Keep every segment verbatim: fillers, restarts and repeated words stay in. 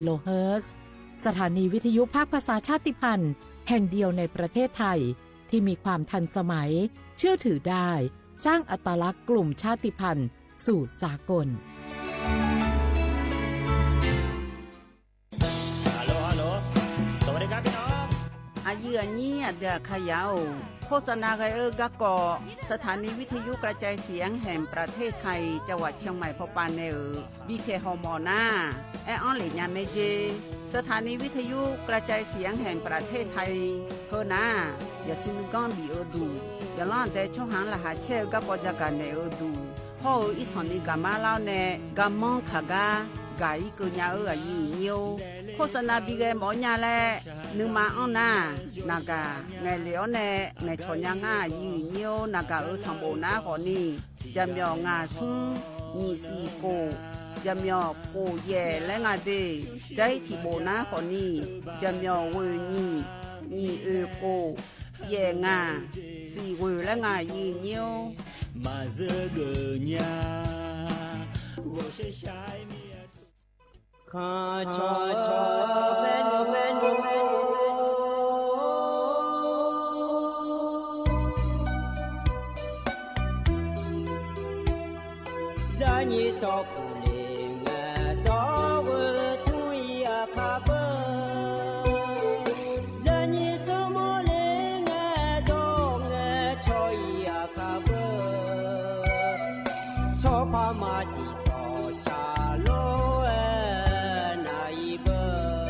กิโลเฮิรตซ์ สถานีวิทยุภาคภาษาชาติพันธุ์แห่งเดียวในประเทศไทย ที่มีความทันสมัย เชื่อถือได้ สร้างอัตลักษณ์กลุ่มชาติพันธุ์สู่สากล Aqyuif aqnyir aqdui aqkaqyaq-or, โฆษณา ghae-eu garkawv สถานีวิทยุกระจายเสียงแห่งประเทศไทย จังหวัดเชียงใหม่ pawpav nae-euq bipyaeq hawmawf nar, aer-anr lef nya mae jer. สถานีวิทยุกระจายเสียงแห่งประเทศไทย heu nar, yaqsiq nuiganr bif-eu duq, yaqlanr aqdae tsawrhaq-anr laqkhaq caer-eu garkawv jagaq naeq-eu duq, hawr-eu irsanq ni gaqmar lar-awr nae garmanr kaq gar gaq-ir keuv nya-eu aqyuif aqnyir-or, โฆษณา bi ghae mawf-awr nya laer nuima anr nar, naqgaq ngaeqlef-awr nae ngaeqcawq nya ngar aqyuif aqnyir-or, naqgaq-euq sanqbof nar khawfni, jaqmyawf ngaq smr nyiq siq kof, jaqmyawf kof yaef laer nga de, jaq-ir tiqbof nar khawfni, jaqmyawf ghoeq nyiq, nyiq oeq kof, yaef ngaq, siq ghoeq laer nga aqyuif aqnyir-or. Maqzeur geuf nya, ghawqshaq shaq-aer mir-a. Khanqcawq cawq cawq maernmr maernmr, zarnyir tsawrkuq le ngae dawr ghoe tmr-ir aqkaq beu, zarnyir tsawrmawr le ngae dawr ngae caw-ir aqkaq beu, tsawrpar maqsiq tsawqcaq lof-aer naq-ir beu.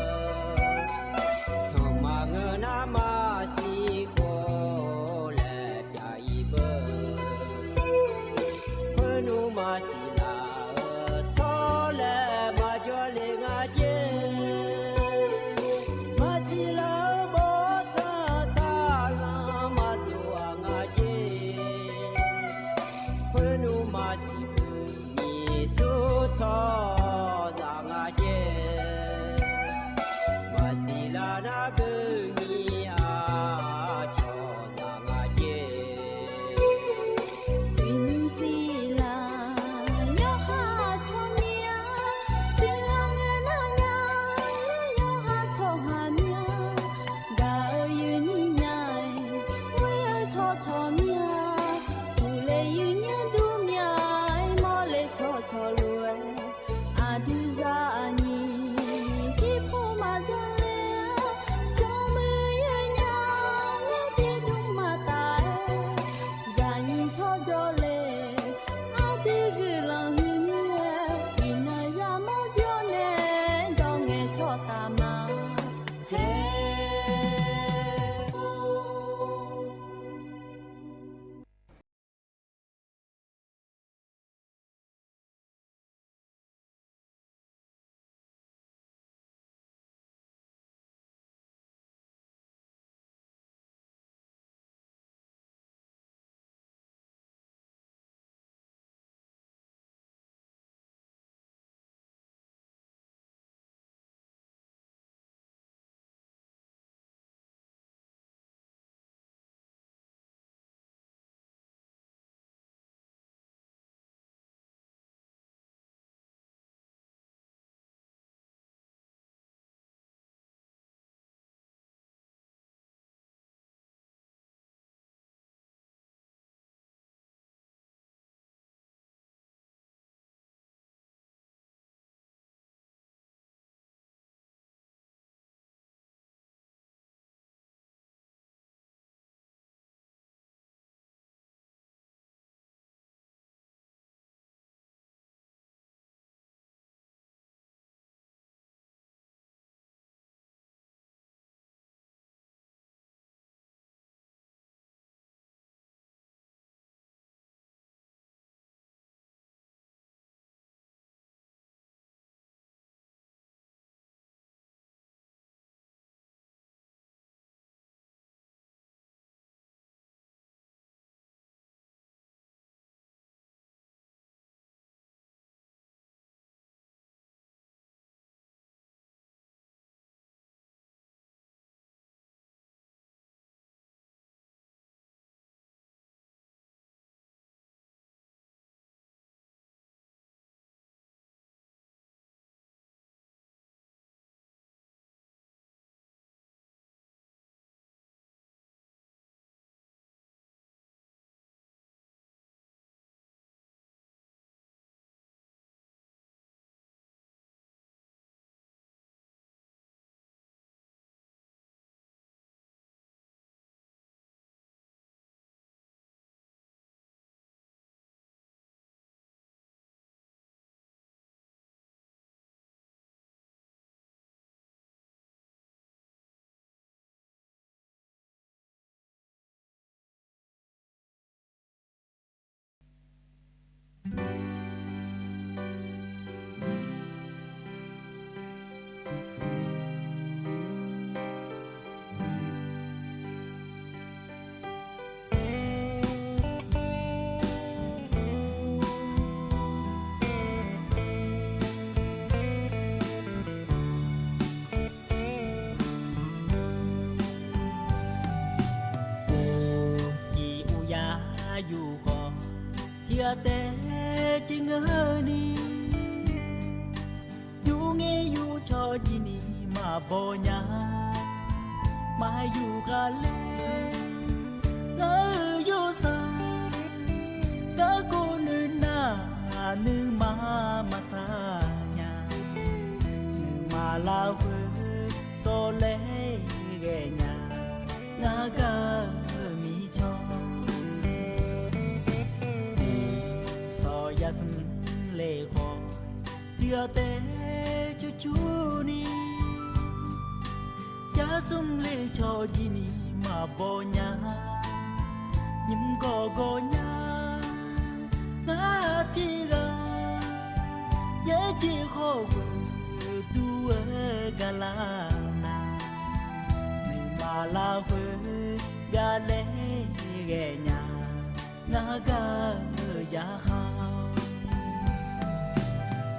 Tiqghaq taef caer ngeur ni, yur ngaer yur cawq jir ni maqbaw nya. Maqyuq ghaq laer ngar-euq yawrsaq, garkawv noeq nar nuima maqsaq nya. Nuima larkhoer sawr laer ghae nya. Ngar gaq-eu miqcawq sawq yar smr le khawf, tiqghaq taef cur cur ni, yar smr le cawq jir ni maqbaw nya. Nymr gawq gawq nya, ngar tiqghaq yaerjeq khawf ghoeq dur-eu gaqlar nar, nuima larkhoer byav laer ghae nya. Ngar gaq-eu yarkhaq-awr,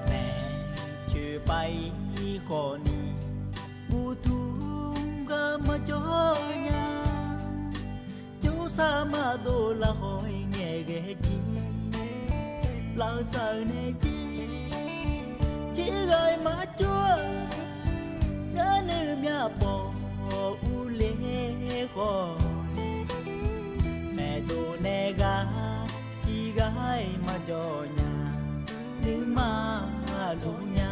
maeqtsoeq pav-ir khawf ni, uqduq gar maqjawr nya. Jawrsar maqdov lafkhawf-ir ngaeqghae jir, lafsaq-eu nae jir, tiqghaq-ir maqjawr-eu, ngar nuimyaq pawf urler khawf ni, maeqdov nae ghaq tiqghaq-ir maqjawr nya. Nuima luf nya.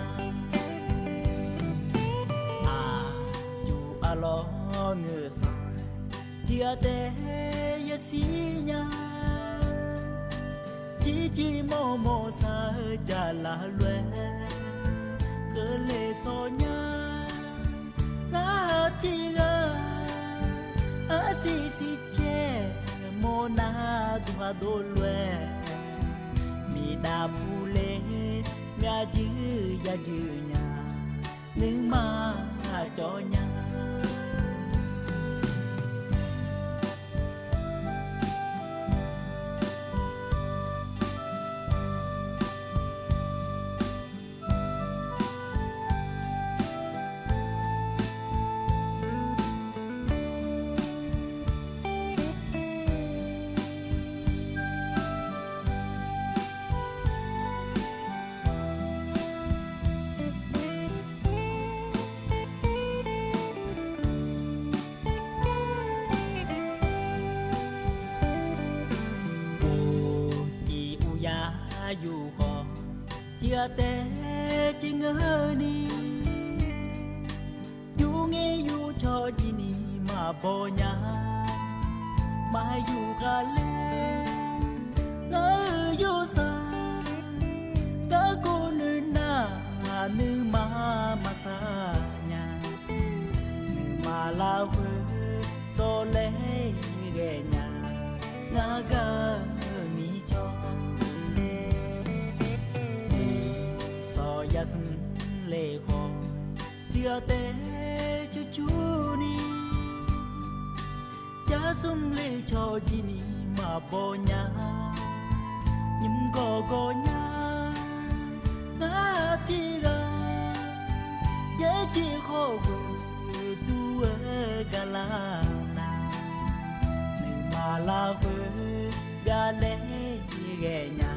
Aqyuif arlawr ngeur sanq, tiqghaq taef yashir nya. Jirjir mawrmawr sar-eu jaqlaf lof-aer, keuvle sawr nya. Ngar tiqghaq arsiq siqcaer mawrnar duqhaq dov lof-aer, miqdav puler myavjuir yajur nya. Nuima cawv nya. Uqcif uqyar yuf khawf, tiqghaq taef caer ngeur ni, yur ngaer yur cawq jir ni maqbaw nya. Maqyuq ghaq laer ngar-euq yawrsaq, garkawv noeq nar nuima maqsaq nya. Nuima larkhoer sawr laer ghae nya. Ngar gaq-eu miqcawq sawq yar smr le khawf, tiqghaq taef cur cur ni, yar smr le cawq jir ni maqbaw nya. Nymr gawq gawq nya, ngar tiqghaq yaerjeq khawf ghoeq dur-eu gaqlar nar, nuima larkhoer byav laer ghae nya.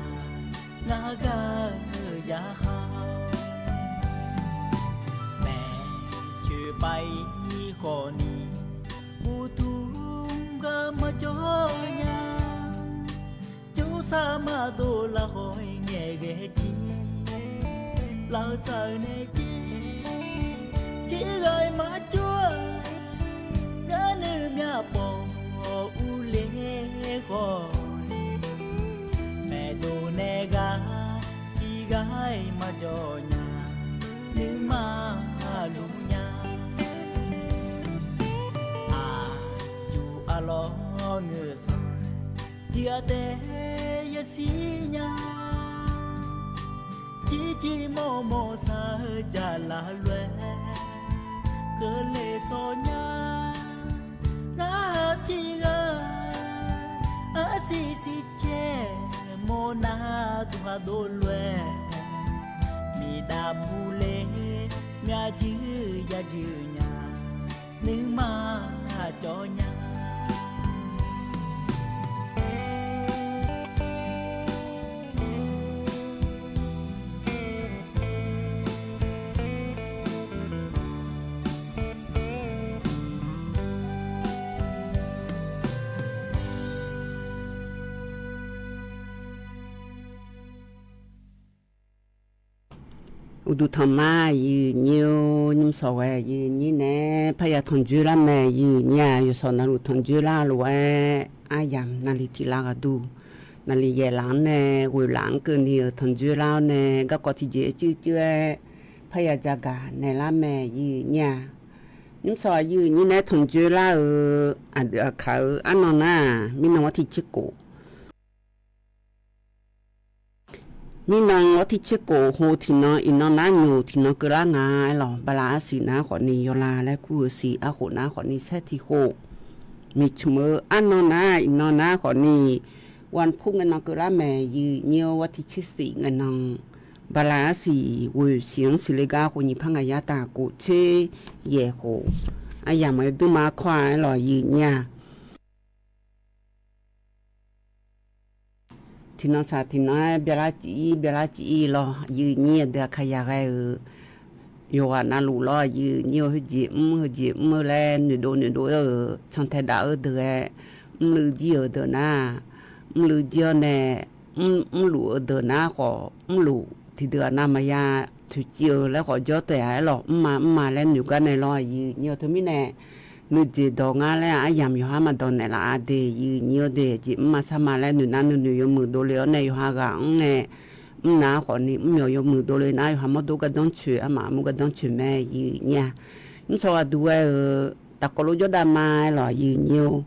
Ngar gaq-eu yarkhaq-awr, maeqtsoeq pav-ir khawf ni, uqduq gar maqjawr nya. Jawrsar maqdov lafkhawf-ir ngaeqghae jir, lafsaq-eu nae jir, tiqghaq-ir maqjawr-eu, ngar nuimyaq pawf urler khawf ni, maeqdov nae ghaq tiqghaq-ir maqjawr nya. Nuima luf nya. Aqyuif arlawr ngeur sanq, tiqghaq taef yashir nya. Jirjir mawrmawr sar-eu jaqlaf lof-aer, keuvle sawr nya. Ngar tiqghaq arsiq siqcaer mawrnar duqhaq dov lof-aer, miqdav puler myavjuir yajur nya. Nuima cawv nya. Uqduq tanq ma, yif nyir-or, nymr sawq ghae yif nyir nae parya tanqjoer lar mae. Yif nyir-aq, yawqsawq navluf tanqjoer lar lof-aer, aryamq navli tiq lar ghaqduq, navli yaef laf-anr nae ghoeq laf-anr keuvni-euq tanqjoer lar-awr nae garkawv tiqjeq cuivcuiv-aer parya jagaq naeq lar mae. Yif nyir-aq, nymr sawq yif nyir nae tanqjoer lar-euq aqdui aqkaq-eu arnan nar-aq, mirnan ghawr tiq tser khof mirnan ghawr tiq tser khof ho tiqnan iqnan nar nyoq tiqnan keuvlar nga. Aerlawq, bala arsiq nar khawfni yawla laer kur-eu siq arkhof nar khawfni saer tiq khof, miqcmq-eu arnan nar iqnan nar khawfni wanpur ngae nan keuvlar mae. Yif nyir-or, ghawr tiq tser siq ngae nan bala arsiq ghoeq siq-anr siqle gar khof nyiq par ngaq yar taq khof tser yaeq khof, aryamq ghae duima kawr-a. Aerlawq, yif nyir-aq, tiqnan saq tiqnan-aer byalar cif-ir byalar cif-ir lawr. Yif nyir aqdui aqkaqyaq ghae-euq yawqghaq navluf lawr. Yif nyir-or, heujeq mr heujeq mr-eu laer noeqdov noeqdov-aer-euq cantae dav-eu deuq-aer, mrluiv jir-euq deuq nar, mrluiv jir-awr nae, mrluf-eu deuq nar khawf mrluf tiqdeuq-aq nav maqya toeqciv-eu laer khawf jawr taef-a. Aerlawq, mrma mrma laer noeq gar nae lawr. Yif nyir-or, teumirnae nuijeq dawq ngar laer aryamq yawqha maqdawq naeqlaf-a de. Yif nyir-or de, jeq mrma sarma laer noeq nar nuinoeq yawmuiq dovle-awr nae yawqha ghaq-anr nae mrnar khawfni mrmyawq yawmuiq dovle nar yawqha mawrdo gardanr coeq armaf armur gardanr coeq mae. Yif nyir-aq, nymr sawq ghaqduq ghae-euq tafkawv lof jawrdav ma. Aerlawq, yif nyir-or,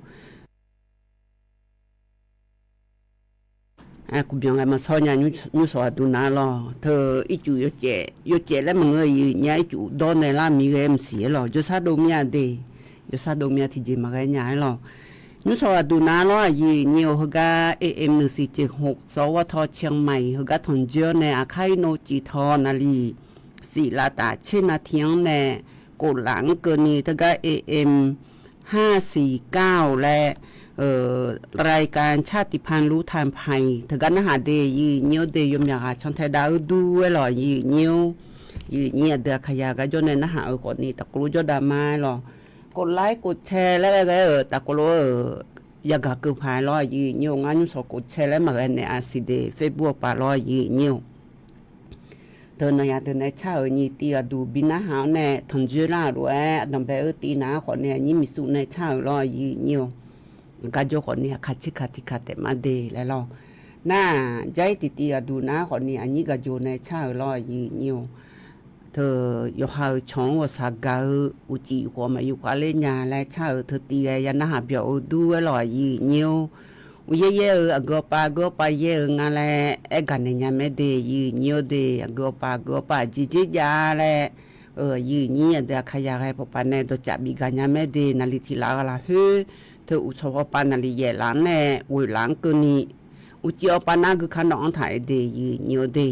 kuqbyanq ghae maqsawr nya. Nymr sawq ghaqduq nar lawr, teu ircuf yawcaef yawcaef laer maqngeur. Yif nyir-aq, ircuf dawr nae lar miqghae mqsiq. Aerlawq, jawrsar dov mir-a de, jawrsar dov mir-a, tiqjeq maqghae nya. Aerlawq, nymr sawq ghaqduq nar lawr, yif nyir-or, heugar AM nuisiq ceqhoq sawr ghawr taw cianq maiq heugar tanqjoer-awr nae aqkar irnov cif taw navli siq lavtaf tser navtiq-anr nae khof laf-anr keuvni teugar AM ห้าสี่เก้า laer รายการชาติพันธุ์ รู้ทันภัย teugar narhaq de. Yif nyir-or de, yawmyaq ghaq cantae dav-eu dur. Aerlawq, yif nyir-or, yif nyir aqdui aqkaqyaq garjawr nae narhaq-euq khawfni tafkawv lof jawrdav ma. Aerlawq, khof laer khof cae laer ghae ghae-euq tafkawv lof-euq yagaq keuv paq-aer lawr. Yif nyir-or, ngar nymr sawq khof cae laer maqghae naeq-a siq de. Facebook-awq paq lawr. Yif nyir-or, teu nawqyaq deuq nae car-euq nyiq tiv ghaqduq bi narhaq-awr nae tanqjoer lar-euq lof-aer, aqdanq bae-eu tiv nar khawfni aqnyir miqsur nae car-euq lawr. Yif nyir-or, garjawr khawfni aqkaq tser kaq tiq kaq taef ma de laer lawr. Nar-aq, jar-ir tiqtiv ghaqduq nar khawfni aqnyir gaq jov nae car-euq lawr. Yif nyir-or, teu yawqha-euq cawq-anr ghawqshaq gaq-eu uqcif khawf maqyuf khavler nya laer car-euq teu tiv ghae ya narhaq byawq-eu dur. Aerlawq, yif nyir-or, uqyaer yaer-eu aqgeu awvpav aqgeu awvpav yaer-eu nga laer aer gaq naeq nya mae de. Yif nyir-or de, aqgeu awvpav aqgeu awvpav aqjeq dzer jav laer, yif nyir aqdui aqkaqyaq ghae pawqpaq nae dawqcaf bif gaq nya mae de. Naqli tiq laf-eu lafkhoer teu uqcawq pawqpaq naqli yaef laf-anr nae ghoeq laf-anr keuvni uqcif awvpav nar guikaq nawq-anr taq-aer de. Yif nyir-or de,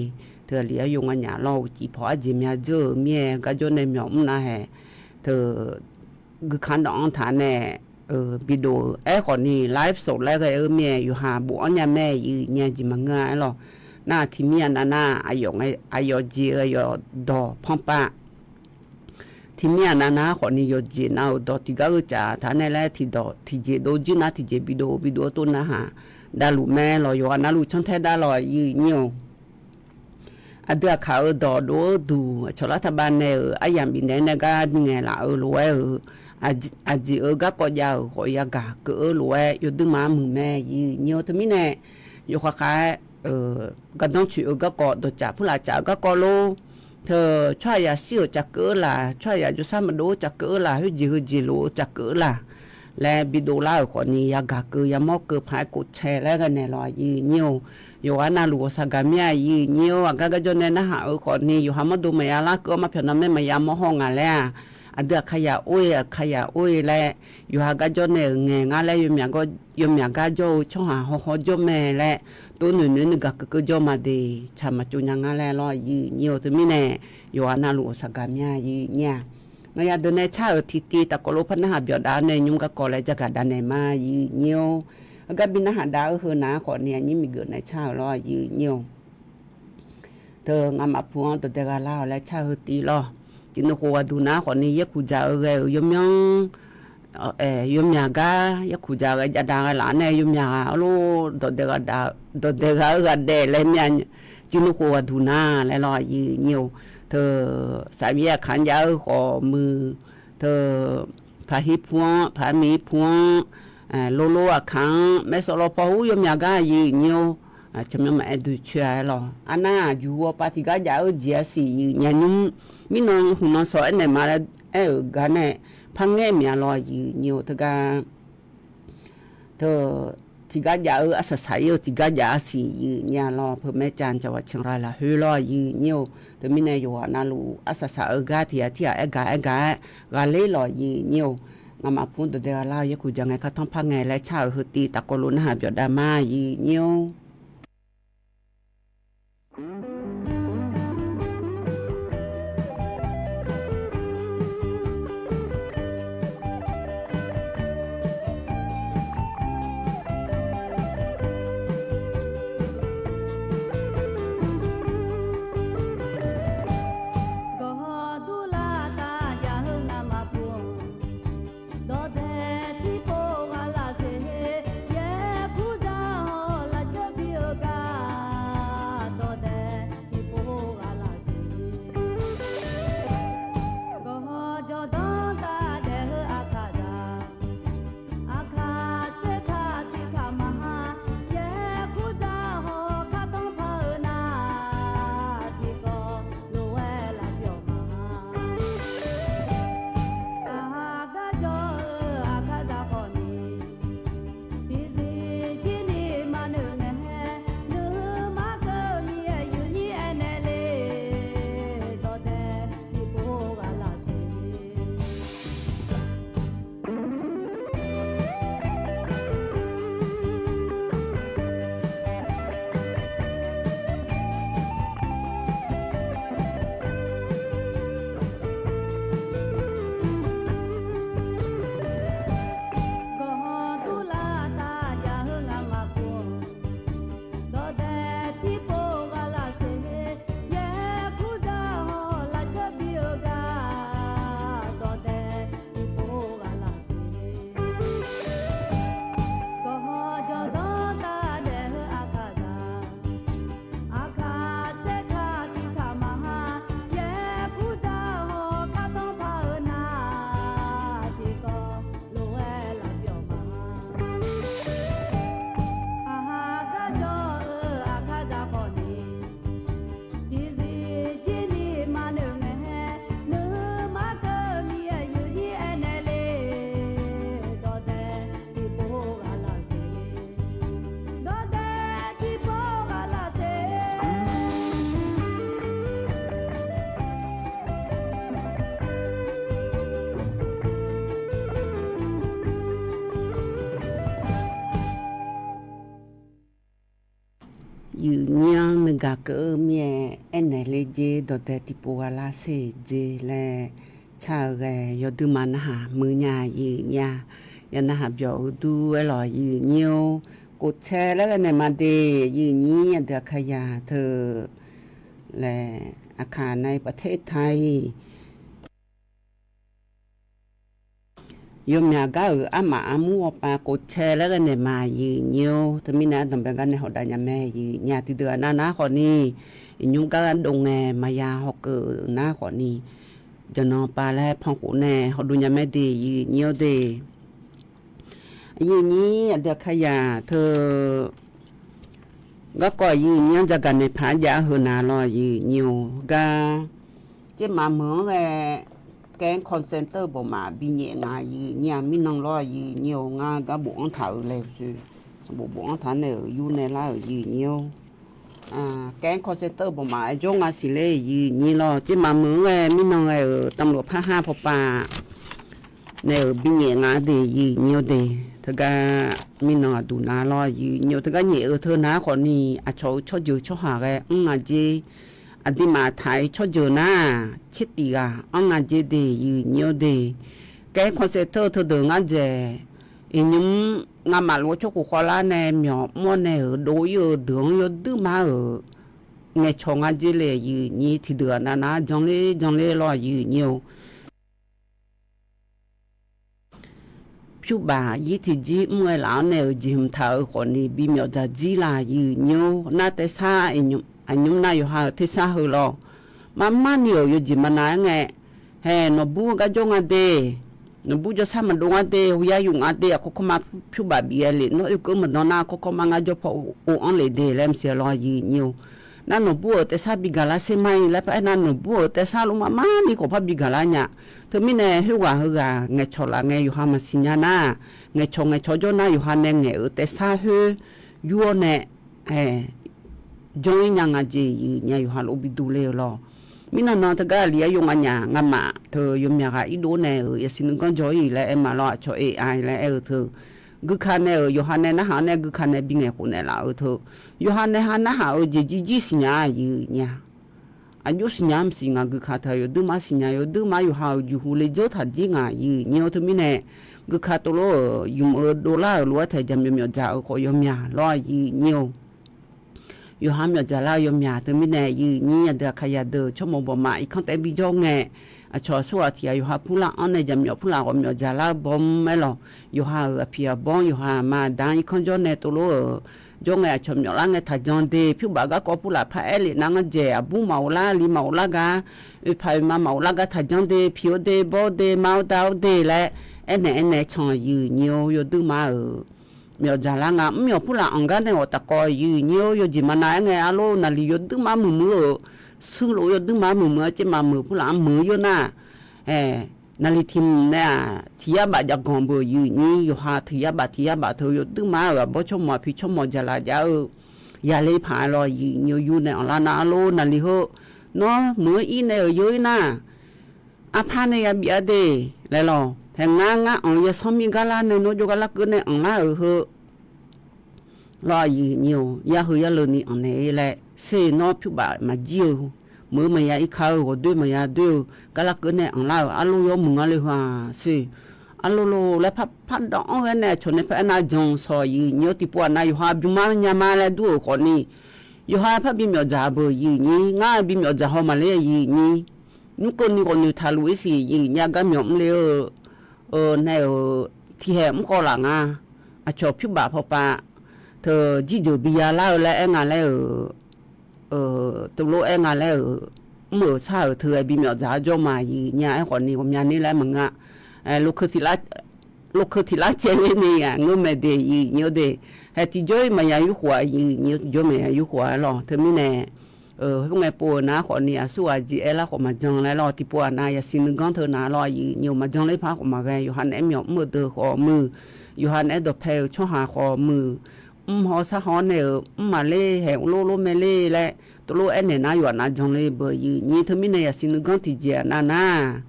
teu aqli aryov nganyaf lawr, uqcif pawq arjeq mya dzeur-euq mir-aer garjawr nae myawq mr nav haeq teu guikaq nawq-anr taq nae bidov-eu aerkhawfni ไลฟ์สด laer ghae-eu mir-aer yawqha bofanr nya mae. Yif nyir-aq, jeq maqngeur-a. Aerlawq, nar tiqmir aqnav nar aqyawf jeq-eu aqyawf dawq panpav tiqmir aqnav nar khawfni yawqjeq nav-euq dawq tiqgar gheutaf taq nae laer tiqdawq tiqjeq dov jir nar tiqjeq bidov bidov-aer tov narhaq davluf mae. Lawq, yawqghaq navluf cantae dav lawq. Yif nyir-or, aqdui aqkaq-euq dawq dov-eu duq aqcawq lar taqbav nae-euq aryamq bifnaeq nae gar ngaeq laf-eu lof-aer-euq aqjeq-euq garkawv jav-euq khawf yagaq keuv-eu lof-aer yawduirma muiq mae. Yif nyir-or, teumirnae yawkhav khav-aer gardanr coeq-eu garkawv, dawqcaf purlaf caf-eu garkawv lor. Teu tsawrhaqzaq shir-euq caf keuv-eu laq, tsawrhaqzaq jawrshar maqdov-eu caf keuv-eu laq, khoerjeq heujeq lof-eu caf keuv-eu laq laer bidov lar-euq khawfni yagaq keuv yamawr keuv paq-aer khof cae laer ghae naeq lawq. Yif nyir-or, yawqghaq navluf ghawqshaq gaq mir-a. Yif nyir-or, aqgar garjawr nae narhaq-euq khawfni yawqha mawrdo maqya larkeuv-awr maqpyawq navmaer maqya mawr haw ngaq laer-aq, aqdui aqkaqyaq or-e aqkaqyaq or-e laer yawqha garjawr nae-euq ngaeq ngar laer yawmyaq garjawr-eu tsawrhaq hawhaw jawr mae laer tov noeq noeq nuigaq keuvkeuv jawr ma de. Tsaq maqtsov nya ngar laer lawr. Yif nyir-or, teumirnae yawqghaq navluf ghawqshaq gaq mir-a. Yif nyir-aq, nawqyaq deuq nae car-euq tiqtiv tafkawv lof par narhaq byawq dav-awr nae nymr garkawv laer jagaq dav naeq ma. Yif nyir-or, heugar bi narhaq dav-eu heu nav-anr khawfni aqnyir miqgeuf nae car-euq lawr. Yif nyir-or, teu ngamaf pu-anr dawqdae gha lar-awq laer car-eu heu tiv lawr. Tiqnuv khof ghaqduq nav-anr khawfni yaerkuq dzaq-eu ghae-euq yawmyanr yawmyaq gar yaerkuq dzaq ghae jav dav ghae laf-anr nae yawmyaq ghaq-awr lor, dawqdae gha-eu ghaq daef laer mir-a. Tiqnuv khof ghaqduq nav laer lawr. Yif nyir-or, Teu, saqbyav aqkaq-anr jav-eu khawf muiq, teu, paqhir pu-anr, paqmiq pu-anr, lorlor aqkaq-anr, maersawv lawpaw ur yawmyaq gar aqyuif nyir-or, tsawrmyanr maqaer duicoer-a aer lawq. Arnar aqjuq-awr pav tiqgar jav-eu jeq-a siq yif nya nymr, mirnan huiqnan sawq aernaeq ma laer aer-euq gar nae par ngaer mya lawr yif nyir-or teugar. Teu, tiqgar jav-eu arsaq saq-ir-eu tiqgar jav-a siq yif nya lawr, peumaer ca cawq ghaq canra lafkhoer lawr yif nyir-or. Teumirnae yawqghaq navluf arsaq saq-eu gar tiq ghaq tirghaq aer gaq aer gaq-aer ghaqler lawq yif nyir-or. Ngamaf pur dawqdae gha lar-eu yaerkuq ja ngae kartanr par ngae laer car-euq heu tiv tafkawv lof narhaq byawf dav ma yif nyir-or. Gawqhaw durlar taf jav-eu ngamaf pur-anr, dawqdae tiqpov ghaq lafseuq-ir, yaerkuq dzaq-awr lafcawr bi-eu gar, dawqdae tiqpov ghaq lafseuq-ir, gawqhaw jawrdanr taf daef-eu aqkaq zaq, aqkaq tsaertaq tiqkaq maqha, yaerkuq dzaq-awr kartanr par-eu nar, tiqkawv lof-aer lafbyawf ma. Aqha gar jawr-eu aqkaq zaq khawf ni, tiqzir jir ni maqnoeq ngae, nuima keuvni aer yuf nyir aernaeq le, dawqdae tiqpov ghaq lafseuq-ir. Gawqhaw durlar taf jav-eu ngamaf pur-anr, dawqdae tiqpov ghaq lafseuq-ir, yaerkuq dzaq-awr lafcawr bi-eu gar, dawqdae tiqpov ghaq lafseuq-ir, gawqhaw jawrdanr taf daef-eu aqkaq zaq, aqkaq tsaertaq tiqkaq maqha, yaerkuq dzaq-awr kartanr par-eu nar, tiqkawv lof-aer lafbyawf ma. Aqha gar jawr-eu aqkaq zaq khawf ni, tiqzir jir ni maqnoeq ngae, nuima keuvni aer yuf nyir aernaeq le, dawqdae tiqpov ghaq lafseuq-ir, dawqdae tiqpov ghaq lafseuq-ir. Yif nyir-anr nuigaq keuv-eu mir-aer aernaeq le jer, dawqdae tiqpov ghaq lafseuq-ir jer laer car-eu ghae yawduima narhaq muiq nya yif nyir-a. Yawqnarhaq byawq-eu dur aer lawq yif nyir-or. Kofcae laer ghae naeq ma de, yif nyir aqdui aqkaq zaq teu laer aqkaq nav-iq paqtaer taq-iq yawmyaq gar-euq armaf armur ghawqpav kofcae laer ghae naeq ma yif nyir-or. Teumirnae ardanqbae gar nae hawdav nya mae yif nyir-a. Tiqdeuq aqnav nar khawf ni, iqnymr gar dov ngae maqya hawkeuv nar khawf ni, jaqnan pav laer pankhof nae hawdov nya mae de yif nyir-or de. Yif nyir aqdui aqkaq zaq teu garkawv yif nyir-anr jagaq naeq paq-aer jav-eu heu nav lawr yif nyir-or gar, tsermaf meuq-anr ghae kaer-anr คอนเซ็นเตอร์ bawqmaf binyaef nga yif nyir-a. Mirnan lawr yif nyir-or, ngar gar bofanr taq-euq laer, bofanr taq nae-euq yur nae lar-euq yif nyir-or. Kaer-anr คอนเซ็นเตอร์ bawqmaf aer jawr nga siq ler yif nyir lawr. Tsermaf meuq-anr ghae mirnan ghae-euq ตำรวจภาคห้า pawpav nae-euq binyaef nga de yif nyir-or de. Teugar mirnan aqduq nav lawr yif nyir-or, teugar nyaef-eu teu nav-aer khawf ni, aqcawq-euq tsawrjeuq tsawrhaq ghae anr nga jer. Aqduimaf taq-iq tsawrjeuq nar, tsertif ghaq anr nga jer de yif nyir-or de. Kaer-anr คอนเซ็นเตอร์ teudeuq ngar dzaeq, iqnymr ngamaf lof-aer tsawrkhof khawvlar nae myawq mr-awr nae-euq dov-ir-eu deuq-anr yawduir mar-euq ngaeqcawq nga jer le yif nyir. Tiqdeuq aqnav nar janler janler lawr yif nyir-or. Pyurbaf yir tiqjir mr-aer laf-anr nae-euq jeq hmq taq-euq khawf ni bimyawf dzaq jir la yif nyir-or. Nar tersar aqnymr nar yawqha-euq tersar heu lawr. Marmar ni-euq yawjeq maqnav-aer ngae, hae, nawqbur-eu gar jawr nga de, nawqbur jawrsar maqdov nga de, hawya yuf nga de, aqkawr kawrma pyur baf bif-aer le, nawr oekeuv maqdan nar, aqkawr kawrma ngar jawr paw ov-anr le de laer maqsiq law aqyuif nyir-or. Nar nawqbur-euq taef sar bi gaq lar ser mar-ir laer par aernar, nawqbur-euq taef sar lof marmar ni khawf par bi gaq lar nya. Teumirnae khoerghaq heughaq ngaeqcawq laf ngae yawqha maqsiq nya nar, ngaeqcawq ngaeqcawq jawr nar yawqha nae ngaeq-euq taef sar khoer yur-awr nae janr-ir nya nga jeq yif nya yawqha lof bi du le-eu lawr. Mirnan nan teugar aqli-aer yaw nga nya ngamaf teu yawmyaq ghaq irdov nae-euq yasiq nuiganr jawr-ir laer aer ma lawr, aqcawq AI laer aer-eu teu. Guika nae-euq yawqha nae narhaq-anr nae guika nae bi ngaeq khof naeqlaf-eu teu. Yawqha nae ha narhaq-eu jeq jirjir siqnya aqyuif nya. Aqjox siqnya maqsiq ngaq guika teu yawduirma siqnya yawduirma yawqha-euq juqhu le dzeur taq jir ngaq yif nyir-or teumirnae. Guika tov lof-euq ymq-eu dovlar-euq lof-aer taeq jaqmyawf myawf dzaq-eu khawf yawmyaq lawr aqyuif nyir-or. Yawqha myawf dzaq lar-eu yawmyaq teumirnae yif nyir aqdui aqkaq yadeuq tsawrmawq bawqmaf irkanr taef bijawr ngae, aqcawq aqsurghaq tiq ghaq yawqha purlar-anr nae jaqmyawf purlar ghawqmyawf dzaq lar bawm-aer lawq. Yawqha-euq aqpiq aqbawr yawqha aqma aqda-anr irkanr jawr nae tov lof-euq jawr ngae aqcawq myawf lar ngae taqjan de, pyurbaf garkawv purlaf paraer lef nar ngar dzaeq aqbur maqghov lar li maqghov lar gar, oeqpaq oeqma maqghov lar gar taqjan de, piq-eu de, bawr-eu de, ma-awr da-awr de laer aernaeq aernaeq can yif nyir-or yawduirma-euq myawf dzaq lar nga. Mr myawf purlaf anq gar nae ghawq taf kawv yif nyir-or yawjeq maqnav-aer ngae arlor naqliq yawduirma muiqmuiq-euq, surlof-eu yawduirma muiqmuiq-a caev maqmuiq purlaf-anr muiq-eu yawr nar, naqliq tiq mq nae-aq tiq yar baf jav ganq beu yif nyir yawqha tiq yar baf tiq yar baf teu yawduirma-euq aqbawr tsawrmawq aqpiq tsawrmawq jaqlaf jav-eu yaqler paq-aer lawr yif nyir-or yur nae anqlar nar arlor naqliq heu nawr muiq-eu ir nae-euq yawr-ir nar, arpar nae yabif-a de laer lawr. Hae ngar ngar anq-eu yasanr mir gar lar nae nawr jawrgar larkeuv nae anqlar-euq heu lawr yif nyir-or yar heu yarleu ni anqnaeq-ir laer ser nawr pyurbaf maqjir-eu meuq-eu maqya irka-eu ghawqdoer maqya doer-eu gar larkeuv nae anqlar-euq arlor yawmuiq ngar le heu-aq ser. Arlor lor laer par pardawv-anr ghae nae aqcawq nae paraer nar jan saw yif nyir-or tiqpov aqnav yawqha bymr mar nya ma laer dur-euq khawfni, yawqha par bimyawf dzaq beu yif nyir ngar bimyawf dzaq haw maqler yif nyir. Nymr keuvni ghawqnoeq taqluf-ir siq yif nyir gar myawf mr le-eu nae-euq tiqhaeq mr khawv laf nga. Aqcawq pyurbaf pawpav teu jirjeuq biya lar-eu laer aer nga laer-euq teulof-aer nga laer-euq mr-euq sar-euq teu-aer bimyawf dzaq-awr jawr ma yif nyir-a aerkhawfni ghawqmyani laer maqngeur-a. Lokeu tiqlar caev ler ni-aq ngeurmae de yif nyir-or de. Hae tiqjawr-ir maqya yurkhof-a yif nyir-or tiqjawr maqya yurkhof-a lawr teumirnae khoerngae pov-eu nar khawfni aqsurghaq jeq aer lar khawf maqjan laer lawr tiqpov aqnav yasiq nuiganr teu nav lawr yif nyir-or maqjan ler par khawf maqghae yawqha naeq-aer myawf mr-eu deuq khawf muiq. Yawqha naeq-aer dawqpae-eu tsawrhaq khawf muiq. Mr haw sar haw-awr nae-euq mr maqler haeq uvlof lof mae ler laer teulof aernaeq nar yawqha nav jan ler beu yif nyir teumirnae yasiq nuiganr tiqjeq aqnav nar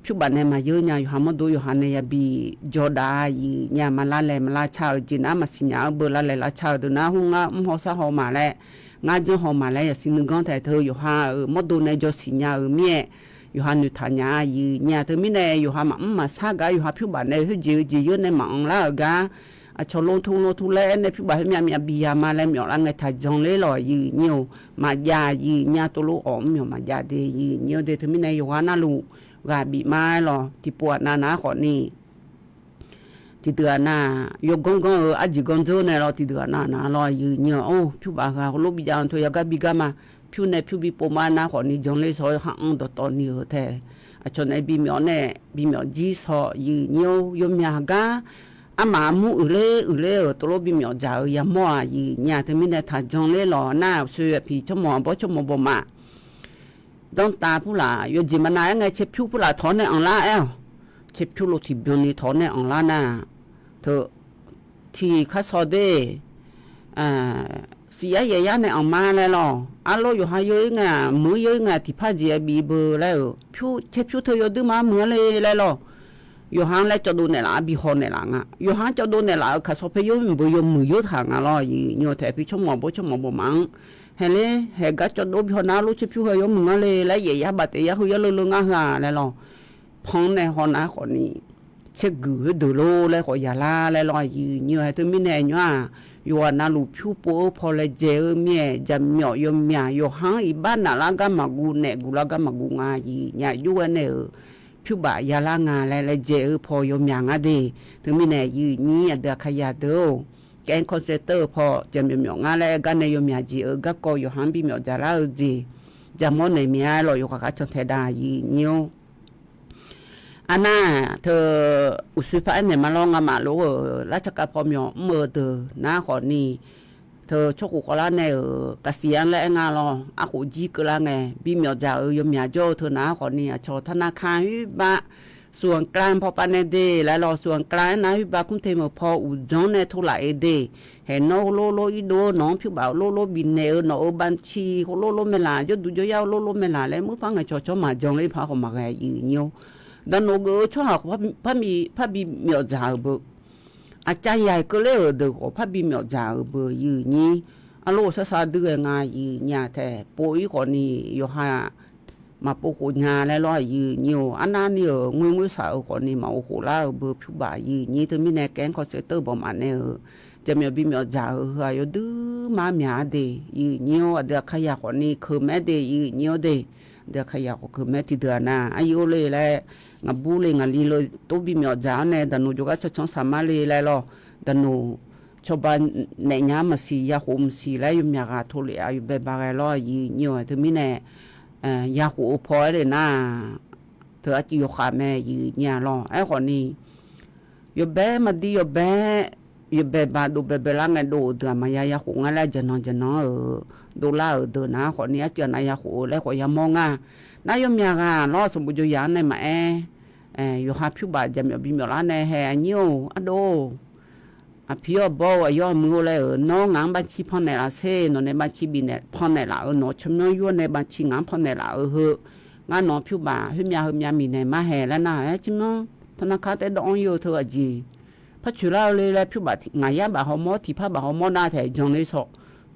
pyurbaf nae maqyeur nya yawqha mawrdo yawqha nae yabi jawrdav yif nyir-a maqlar laeq maqlar car-euq jeq nar maqsiq nya-eu beu lar laeq lar car-eu deuq nar hmr ngar mr haw sar haw ma laer ngar janr haw ma laer yasiq nuiganr taeq teu yawqha-euq mawrdo nae jawr siqnya-euq mir-aer yawqha noeqtaq nya yif nyir-a teumirnae yawqha maqmr maqsar gar yawqha pyurbaf nae khoerjeq-eu jeq yeur nae maqanr lar-euq gar aqcawq lon tu lon tu laer aer nae pyurbaf khoer myav myav biya ma laer myawf lar ngae taqjan ler lawq yif nyir-or maqjav yif nyir-a teulof-awq mr myawf maqjav de yif nyir-or de teumirnae yawqghaq navluf ghaq bif ma-aer lawq tiqpov aqnav nav-aer khawfni tiqdeuq aqnav yawganr ganr-eu arjeq ganr dzeur nae lawr tiqdeuq aqnav nav lawr yif nyir-or pyurbaf heu-aq heulof bijav-anr teu yagar bigar ma pyur nae pyur bipov ma nar khawfni jan ler saw-awr kharmr dawqtawv ni-euq tae aqcawq nae bimyawf nae bimyawf jir saw yif nyir-or yawmyaq gar armaf armur uiqler uiqler-euq teulof bimyawf dzaq-eu yamawr-aq yif nyir-a teumirnae taqjan ler lawq nar-aq soe aqpiq tsawrmawq aqbawr tsawrmawq bawqmaf danrtav purlaf yawjeq maqnav-aer ngae caerpyur purlaf tawq-awr nae anqlar aer-awq. Caerpyur lov tiqbyan ni tawq-awr nae anqlar nar teu tiq kharsaw de siqyar yaeqyar nae anqma laer lawq arlor yawqha yeur-ir ngae-aq meuq-ir yeur-ir ngae-aq tiqpar jeq-aer bif beu laer-euq pyur caerpyur teu yawduirma meuq-anr le laer lawq. Yawqha-anr laer cawvdov naeqlaf-a bi haw naeqlaf nga yawqha-anr cawvdov naeqlaf-euq kaqsaw paer yawr mq beu yawmuiq yeur taq nga lawr yif nyir-or taef aqpiq tsawrmawq aqbawr tsawrmawq bawqmaf-anr haeq ler haeq gar cawvdov bi haw nar lof caerpyur heu yawmuiq ngar le laer yaeqyar baftaef yar heu yarleu leu ngar heu-aq laer lawq. Pan-anr nae haw nar khawfni caerguiq khoerdeuq lor laer khawf yaqlar laer lawr yif nyir-or hae teumirnae nymr-aq yawqghaq navluf pyur pov-eu paw laejae-eu mir-aer jaqmyawf yawmyaq yawqha-anr iqbax naflar gar maqguv naef guv lar gar maqguv nga yif nyir-a jov-aer nae-euq pyurbaf yalar nga laer laejae-eu paw yawmyaq ngar de. Teumirnae yif nyir aqdui aqkaqyaq deuq-or kaer kawrsaer teu-eu paw jaqmyawf myawf ngar laer aer gar nae yawmyaq jeq-eu garkawv yawqha-anr bimyawf dzaqlar-eu jeq jaqmawr naeq mir-a lawq, yawkhav khav cantae dav aqyuif nyir-or. Arnar-aq teu, uqshoe par aernaeq ma lawr, ngamaf lof-euq lartsaqkav pawmyawq mr-eu deuq nar khawfni, teu tsawrkhof khawvlar nae-euq kaqsiq-anr laer aer nga lawr, arkhof jir keuvlar ngae bimyawf dzaq-euq yawmyaq jawr-eu teu nar khawfni, aqcawq tarnar kar khoerbav, suqanq klar paw pav nae de laer lawr, suqanq klar aernar khoerbav kmr te meuq paw uqdzan nae tov laf-eu de. Haeq nawr heulof lof irdov-eu nawq-anr pyur baf heulof lof bifnaeq-eu nawq-euq banqci heulof lof mae laq, jawrduq jawryar heulof lof mae laq laer murpar ngaeqcawq cawq maqjan ler paq khawf maqghae aqyuif nyir-or. Daqnoq geuf-eu tsawrhaq khawf parbi myawf dzaq-euq beu, aqcav yaiq keuvler-euq deuq khawf parbi myawf dzaq-euq beu aqyuif nyir. Arlof sar sar dui ghae nga aqyuif nyir-aq taeq pov-ir khawfni, yawqha maqpov khof nya laer lawr aqyuif nyir-or. Arnavni-euq ngoer ngoer saq-euq khawfni maqghof khof lar-euq beu pyur baf aqyuif nyir. Teumirnae kaer-anr kawsaer teu bawq maf nae-euq jaqmyawf bimyawf dzaq-euq heu-aq yawduir mar myaq-a de aqyuif nyir-or. Aqdui aqkaqyaq khawfni keuq maer de aqyuif nyir-or de. Aqdui aqkaqyaq khawf keuq maer tiqdeuq-aq nar aqyuif or le laer, ngaqbur le ngaqli le tov bimyawf dzaq-awr nae daqnoq jawrgar cancanr saq mar le laer lawr. Daqnoq cawba naeq nya-anr maqsiq, ya khof maqsiq laer yawmyaq ghaq tov lef-a yawbae ba ghae lawr aqyuif nyir-or. Teumirnae ya khof-eu paw-aer le nar, teu arcuiv yawkhav mae aqyuif nyir-a lawr. Aerkhawfni, yawbae maqdir yawbae, yawbae ba dov baebae lar ngae dov-euq deuq-aq maqya ya khof nga laer jaqnan jaqnan-euq dovlar-euq deuq nar khawfni, arcuiv aqnav ya khof-eu laer khawf yamawr nga. Nar yawmyaq ghaq lawr sanqbof jawr yaq-anr nae maqaer, yawqha pyur baf jaqmyawf bimyawf lar nae hae aqnyir-or ardov-or, aqpir-awr bawr-eu aqyawr aqmuir-or laer-euq, nawr ngaq-anr banqci pannaeq laf sher, nawq nae banqci bifnaeq pannaeq laf-euq nawq tsawrmyanr yur-awr nae banqci ngaq-anr pannaeq laf-eu heu, ngar nawq-anr pyur baf khoermyav heumyav miqnaeq mar hae laer nar-aer tsawrmyanr tarnar kar taer dawv-anr ir-eu teu aqjeq par coeq lar-eu le laer pyur baf ngaq yar baf hawmawr tiqpar baf hawmawr nar taeq jan ler shawq.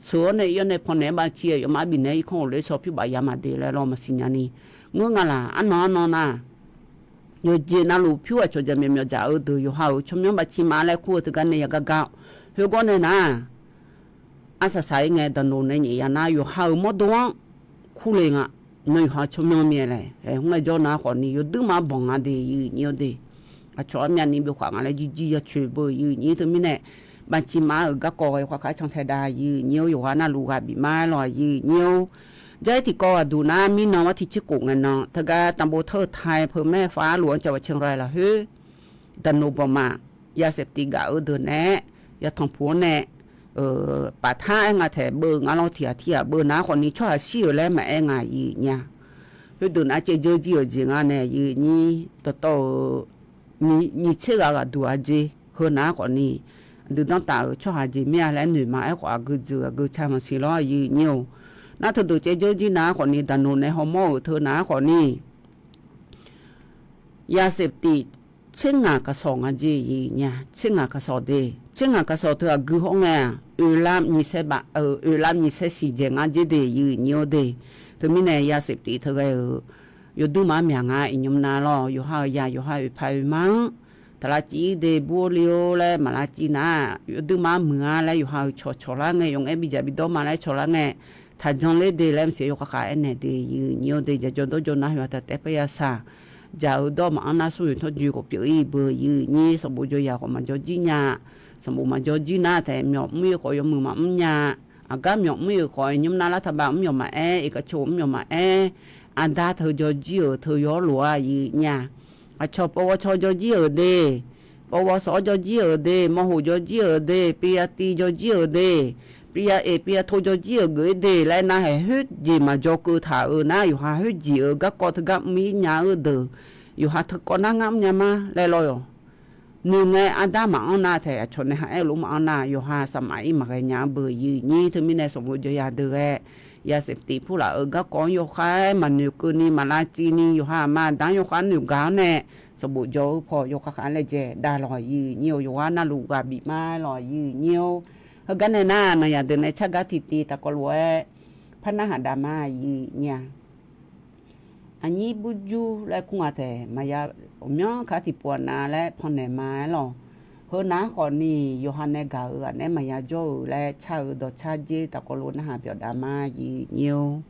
Sheuq-awr nae ir-awr nae pannaeq-aer banqci aqyawfmaf bifnaeq-aer irkanr ghofler shawq pyur baf ya maqdeq laer lawr maqsiq nya ni. Ngeur nga laq arnan arnan nar, yawqjeq navluf pyur aqcawq jaqmyawf myawf dzaq-eu deuq yawqha-euq tsawrmyanr banqci ma laer kur-eu teugar nae yagar gar-awr, khoergawr nae nar, arsaq saq-ir ngae daqnoq nae nyaef ya nar yawqha-euq mawrdo-anr kurle nga. Nawr yawqha tsawrmyanr mir-aer laer aer hmr-aer jawr nar khawfni yawduir ma-anr banq nga de aqyuif nyir-or de. Aqcawq armyavni byov khaq nga laer jirjir ya coeq beu aqyuif nyir teumirnae, banqci ma-euq garkawv ghae yawkhav khav cantae dav aqyuif nyir-or. Yawqha navluf ghaq bif mar-aer lawr aqyuif nyir-or. Jar-ir tiqkawv ghaqduq nar mirnan-anr tiqtser khof ngae nan teugar tanqbov teu-eu tai peumaer far luf-anr cav baq cae ghaq lafkhoer, daqnoq bawqma yaseftiv gaf-eu deuq naeq-aer yatanq puq-anr nae paf tar-aer nga taeq beu nga lawr tiq ghaq tiq ghaq beu nar khawfni tsawrhaq shir-euq laer maqaer nga aqyuif nyir-a. Khoerdeuq nar caev dzeur jir-euq jeq nga nae aqyuif nyir dawqtawv-euq nyiq tser ghaq ghaqduq-a jeq heu nar khawfni, aqdui danrtaf-euq tsawrhaq jeq mir-a laer noeq ma aerkhawf aqgeu jeuq aqgeu ca maqsiq lawr aqyuif nyir-or. Nar teudeuq caev dzeur jir nar khawfni daqnoq nae hawmawr-euq teu nar khawfni yaseftiv tser ngaq kaqsawq nga jeq aqyuif nyir-a. Tser ngaq kaqsawq de, tser ngaq kaqsawq teu aqgeu hawr ngae-aq oeqlav nyiq saer baf, oeqlav nyiq saer siq dzaeq ngar jer de aqyuif nyir-or de. Teumirnae yaseftiv teu ghae-euq yawduir ma-anr myaq nga iqnymr nar lawr. Yawqha-euq yaq yawqha oeqpaq oeqma-anr taq lavciv-ir de bur-or le-or laer maq lavciv nar, yawduir ma-anr muiq-a laer yawqha-euq cawq cawq lar ngae yawf ngaer bidzaq bidawr ma laer cawq lar ngae, taqjan ler de laer maqsiq yawkhav khav aernaeq de aqyuif nyir-or de. Jaqjawr dawrjawr nar yawqha taq taef paer ya saq. Jaq-eu dawr maqanr nar smr oeq tawrjoe khawf pyeuf-ir beu aqyuif nyir. Sanqbof jawr yaq khawf maqjawr jir nya. Sanqbof maqjawr jir nar taef myawf mr-ir khawf yawmuiq maqmr nya. Aqgar myawf mr-ir-euq khawf nymr nar lar taqbav mr yawf maqaer, iqkaq caw mr yawf maqaer, arda teu jawr jir-euq teu yawr lof-a aqyuif nyir-a. Aqcawq paw ghawrcawr jawr jir-euq de, paw ghawrshawq-awr jawr jir-euq de, mawrhoq jawr jir-euq de, piya tiv jawr jir-euq de, piya eq piya to jawr jir-euq geuf-ir de laer nar haeq khoerjeq maqjawr keuv taq-euq nar yawqha khoerjeq-euq garkawv teugar mr-ir nya-eu deuq, yawqha teukawv nar ngar mr nya ma laer lawr-awq. Noeq ngae arda maqanr nar taef aqcawq nae ha aer-eu lof maqanr nar yawqha saqmaf-ir maqghae nya-anr beu aqyuif nyir. Teumirnae sanqbof jawr yaq deuq ghae yaseftiv purlaf-euq garkawv-anr yawkhav-aer maqnoeq keuvni maq lavciv ni yawqha aqma aqda-anr yawkhav noeq gaq-awr nae sanqbof jawr-eu paw yawkhav khav-aer laejae dav lawq aqyuif nyir-or. Yawqha navluf ghaq bif mar lawq aqyuif nyir-or. Heugar nae nar naqyaq deuq nae tsargaq tiqtiv taqkawv lof-aer par narhaq dav ma aqyuif nyir-a. Aqnyir burjur laer kur nga taef maqya, ghawqmyanr kar tiqpov aqnav laer pannaeq ma-aer lawq. Heu nav-anr khawfni yawqha nae gaq-euq ghaq naeq-aer maqya jawr-euq laer car-eu dawqcar jer taqkawv lof narhaq byawf dav ma aqyuif nyir-or.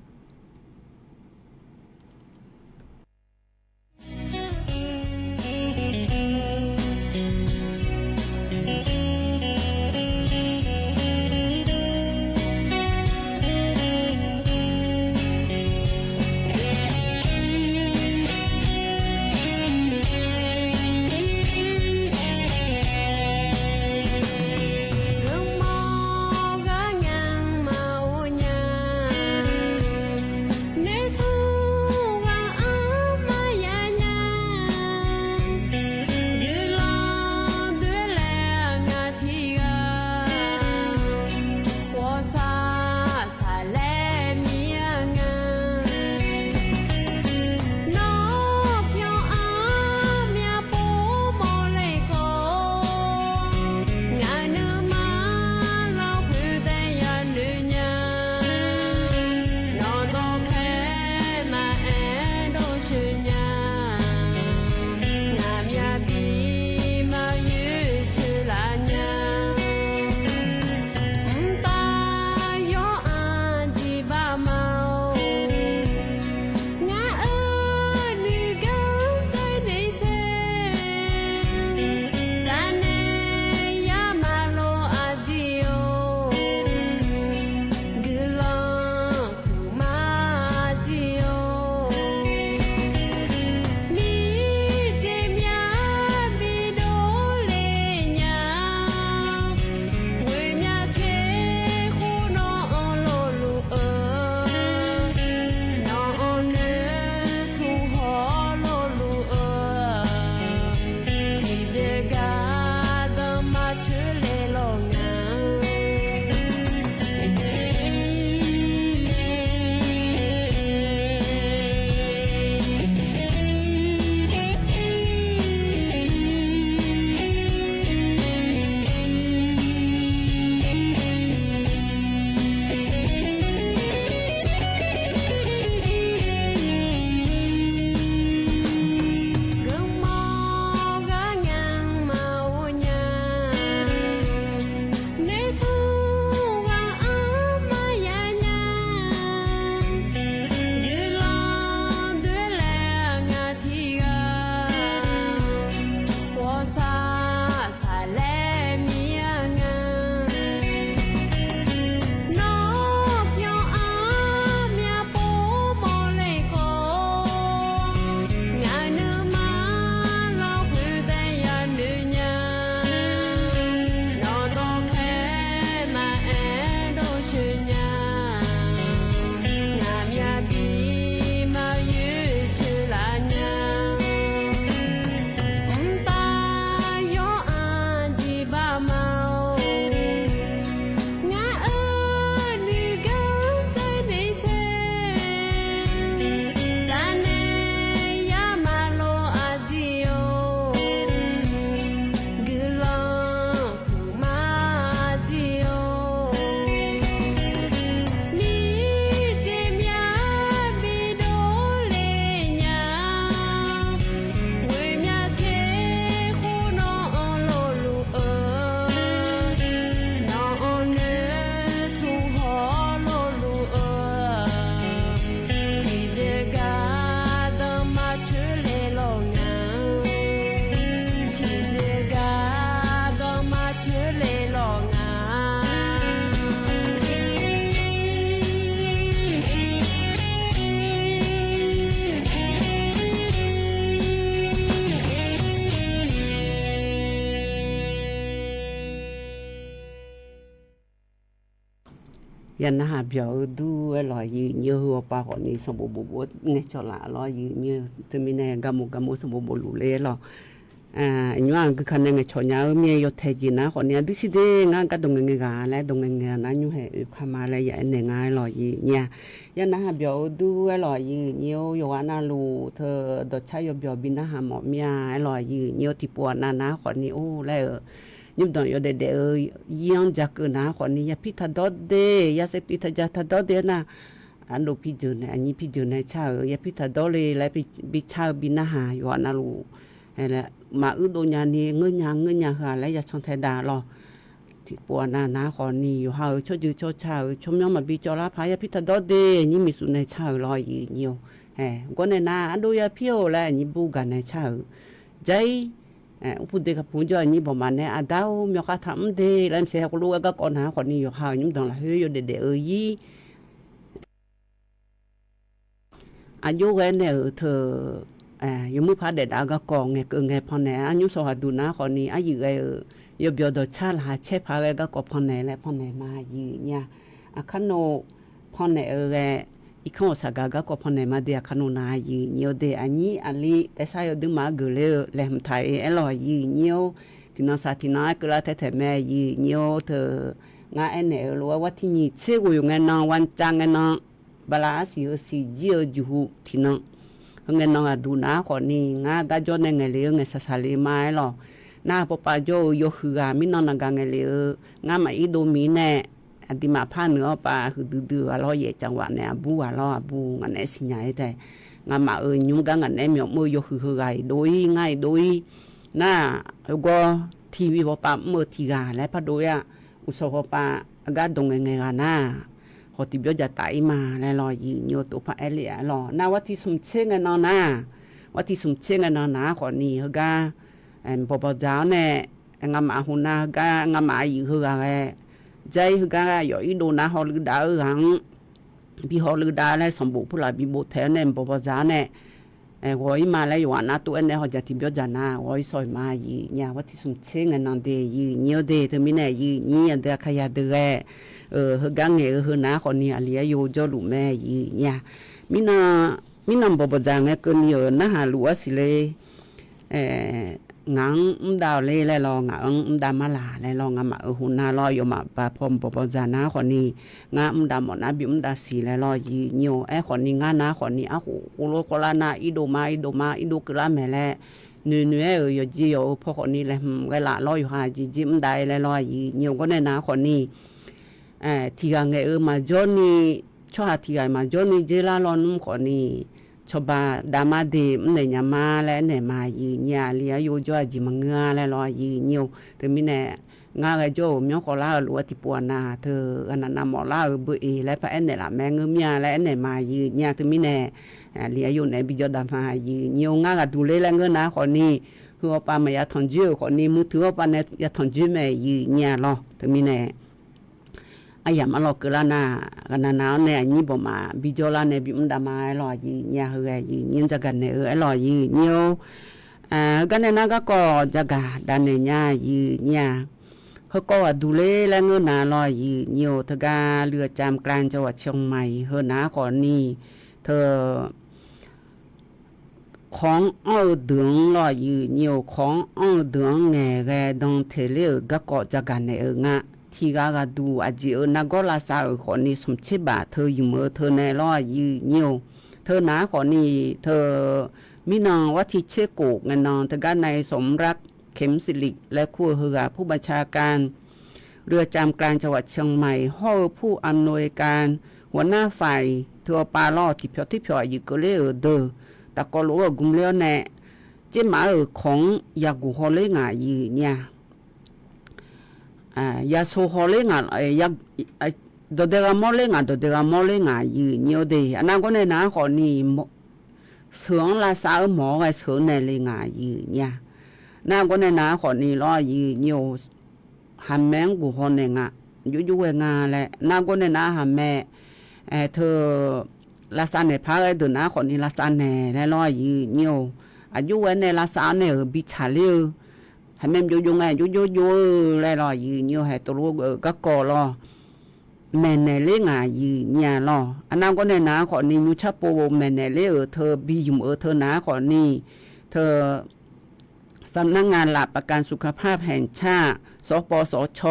Yar narhaq byawq-eu dur aerlawq, aqyuif nyir-eu heu awqpav khawfni sanqbof bof bof-aer ngaeqcawq laf lawr, aqyuif nyir-eu teumirnae garmof garmof sanqbof bof luf ler aerlawq. Nymr-aq guikaq nae ngaeqcawq nya-eu mir-aer yawtaeq jeq nar khawfni aqdui siq de ngar gardawq ngaeq ngaeq ghaq laer dawq ngaeq ngaeq ghaq nar nymr haeq oekar ma laer ya aernaeq nga aerlawq, aqyuif nyir-a. Yar narhaq byawq-eu dur aerlawq, aqyuif nyir-or, yawqghaq navluf teu dawqcar yawbyawq bi narhaq mawf mir-a aerlawq, aqyuif nyir-or, tiqpov aqnav nar khawfni or laer-eu nymrdanq yawdaef daef-eu yir-anr ja keuv nar khawfni yapir taqdawr de, yasaev tiv taqja taqdawr de-aer nar, ardov pirjeuq nae aqnyir pirjeuq nae car-euq yapir taqdawr le laer bi car-eu bi narhaq yawqghaq navluf maqur dov nyani ngeur nya ngeur nya heu-aq laer yacan taedaq lawr. Tiqpov aqnav nar khawfni yawqha-euq tsawrjeuq tsawrca-euq tsawrmyanr maqbi cawv lar paq yapir taqdawr de, nyir miqsuf nae car-euq lawr, aqyuif nyir-or. Gawr nae nar ardov yapir-or laer aqnyir bur gaq nae car-euq. Jair, urpuq de kaqpuq jawr aqnyir bawqma nae aqda-or myawqkhav taqmr de laer mqsaeq haeq khoerlof-aer garkawv nar khawfni yawqha-euq nymrdanq lafkhoer yawdaef daef-eu yir aqjox ghae naeq-euq teu yawmuiq par daef dav-eu garkawv ngaeqkeuv ngae pannaeq-aer arnymr sawq ghaqduq nar khawfni aryuif ghae-euq yawbyawq dawqcar laqkhaq caer paq ghae garkawv pannaeq laer pannaeq ma, aqyuif nyir-a. Aqkar nov pannaeq-eu ghae irkanr ghawqshaq gaq garkawv pannaeq ma de, aqkar nov nar aqyuif nyir-or de, aqnyir aqli taef sar yawduir maqar geufler-eu laeqhmq taq-ir aerlawq, aqyuif nyir-or. Tiqnan saq tiqnan-aer keuvlar taer taeq mae, aqyuif nyir-or teu. Ngar aernaeq-eu lof-aer war tiq nyiq tser ghoeq ngae nan, war cav ngae nan, bala arsiq heu siq jir-eu jeqhu tiqnan heu ngae nan ghaqduq nar khawfni ngar garjawr nae ngaeqle-eu ngaeqshaq shaqle ma aerlawq. Nar pawpav jawr-eu yawhuiq ghaq mirnan naqgaq ngaeqle-eu ngar maqir dov mir nae aqduimaf par nuir-awr pav huiqdui dui-eu ghaq lawr, yaef cavghaq nae aqbur ghaq lawr, aqbur ngaq naeq-aer siqnya-ir tae, ngamaf-euq nymr gar ngaq naeq-aer myawq mr-eu yawhuiq heughaq-iq dov-ir, ngar-iq dov-ir. Nar-aq, heugawr tiq bi pawpav mr-eu tiq ghaq laer pardov-ir-aq, uqshawq pawpav gar dawq ngaeq ngaeq ghaq nar-aq, hawq tiqbyawr jaq taf-ir ma laer lawr, aqyuif nyir-or, tov par aer le-a aerlawq. Nar war tiq smq tser ngae nan nar, war tiq smq tser ngae nan nar khawfni heugar bawqbawq dzaq-awr nae, ngamaf hmq nar heugar ngamaf aqyuif heughaq ghae, jair heugar yawf ir dov nar hawluiv dav-eu ghaq-anr bi hawluiv dav laer sanqbof purlaf bi bof taeq-awr nae bawqbawq dzaq-awr nae, ghawq-ir ma laer yawqghaq nar tov-aer nae hawq jaq tiqbyawr jaq nar ghawq-ir shawq-iq ma, aqyuif nyir-a. War tiq smq tser ngae nan de, aqyuif nyir-or de, teumirnae aqyuif nyir aqdui aqkaqyaq deuq ghae-eu heugar ngaeq-eu heu nar khawfni aqli aryov jawrluf mae, aqyuif nyir-a. Mirnan bawqbawq dzaq ngae keuvni-euq narhaq luf-aer siqle ngaq-anr mr dav-awq le laer lawr, ngaq-anr mr dav mar laq laer lawr, ngamaf-euq hmq nar lawr, yawmaf baq paw bawqbawq dzaq nar khawfni ngar mr dav mawf nar bi mr dav siq laer lawr, aqyuif nyir-or. Aerkhawfni ngar nar khawfni arkhof khoerlof khawvlar nar irdov mar irdov mar irdov keuvlar mae laer noeq noeq-aer-euq yawqjeq yawq-euq paw khawfni laeqhmq ghae laf lawr, yawqha jeq jir mr dav-ir laer lawr, aqyuif nyir-or. Gawr nae nar khawfni tiq ghaq ngaeq-eu maqjawr ni, tsawrhaq tiq ghaq maqjawr ni dzer lar lawnmr khawfni cawba dav mar de mrnaeq nya ma laer aernaeq ma, aqyuif nyir-a. Aqli aryov jawr aqjeq maqngeur-a laer lawr, aqyuif nyir-or. Teumirnae ngar ghae jawr-euq myanrkhawf lar-euq lof-aer tiqpov aqnav teu ghaqnav nav mawf lar-euq beu-eq laer par aernaeq laf mae, ngeur mir-a laer aernaeq ma, aqyuif nyir-a. Teumirnae aqli aryov naeq-aer bi jawr dav ma, aqyuif nyir-or. Ngar ghaqduq ler laer ngeur nar khawfni heu awqpav maqya tanq joer-euq khawfni muiq teu-awr pav nae ya tanq joer mae, aqyuif nyir-a lawr. Teumirnae aryamq arlawq keuvlar nar ghaqnav nav-awr nae aqnyir bawqmaf bi jawrlar nae bi mr dav ma aerlawq, aqyuif nyir-a. Heughae aqyuif nyir-anr jagaq naeq-eu aerlawq, aqyuif nyir-or. Heugar nae nar garkawv jagaq dav naeq nya, aqyuif nyir-a. Heukawv ghaqduq ler laer ngeur nar lawr, aqyuif nyir-or. Teugar เรือนจำกลางจังหวัดเชียงใหม่ heu nar khawfni teu kawq-anr anr-eu deuq-anr lawr, aqyuif nyir-or, kawq-anr anr-eu deuq-anr ngaeqghae dan teq ler-euq garkawv jagaq naeq-eu nga. Tiq ghaq ghaqduq aqjeq-euq nargawr lavsav-euq khawfni smq tser baf teu ymq-eu teu nae lawr, aqyuif nyir-or. Teu nar khawfni teu mirnan war tiq tser khof ngae nan teugar nae สมรัก เข็มสิริ laer kur-eu heughaq ผู้บัญชาการ เรือนจำกลางจังหวัดเชียงใหม่ hawr-eu ผู้อำนวยการ หัวหน้าฝ่าย teu awqpav lawr, tiqpyawq tiqpyawq aqyuif keuvler-euq deuq tafkawv lof-aer aqgmr ler-awr nae, tsermaf-euq kawq-anr yaguq hawler ngaq, aqyuif nyir-a. Yaso hawler ngaq, dawqdae ghaq mawrler ngaq, dawqdae ghaq mawrler ngaq, aqyuif nyir-or de. Nar gawr nae nar khawfni seuq-anr lavsav-eu mawq-awr ghae seuq-eu naeq le ngaq, aqyuif nyir-a. Nar gawr nae nar khawfni lawr, aqyuif nyir-or, haqmae-anr guq haw naeq nga, jov jov ghae nga laer. Nar gawr nae nar haqmae teu lavsav naeq par ghae deuq nar khawfni lavsav naeq laer lawr, aqyuif nyir-or. Aqjox ghae nae lavsav-awr nae-euq bi tsaqler-eu haqmae jov jov ngae jov jov jov-eu laer lawr, aqyuif nyir-or. Haeq tov lof-eu garkawv lawr. maeqnaeq ler ngaq yif nyi-a lawr. Arnar gawrnae nar khawfni nymrcar pov maeqnaeq ler-euq teu bi ymq-eu teu nar khawfni teu สำนักงานหลักประกันสุขภาพแห่งชาติ สปสช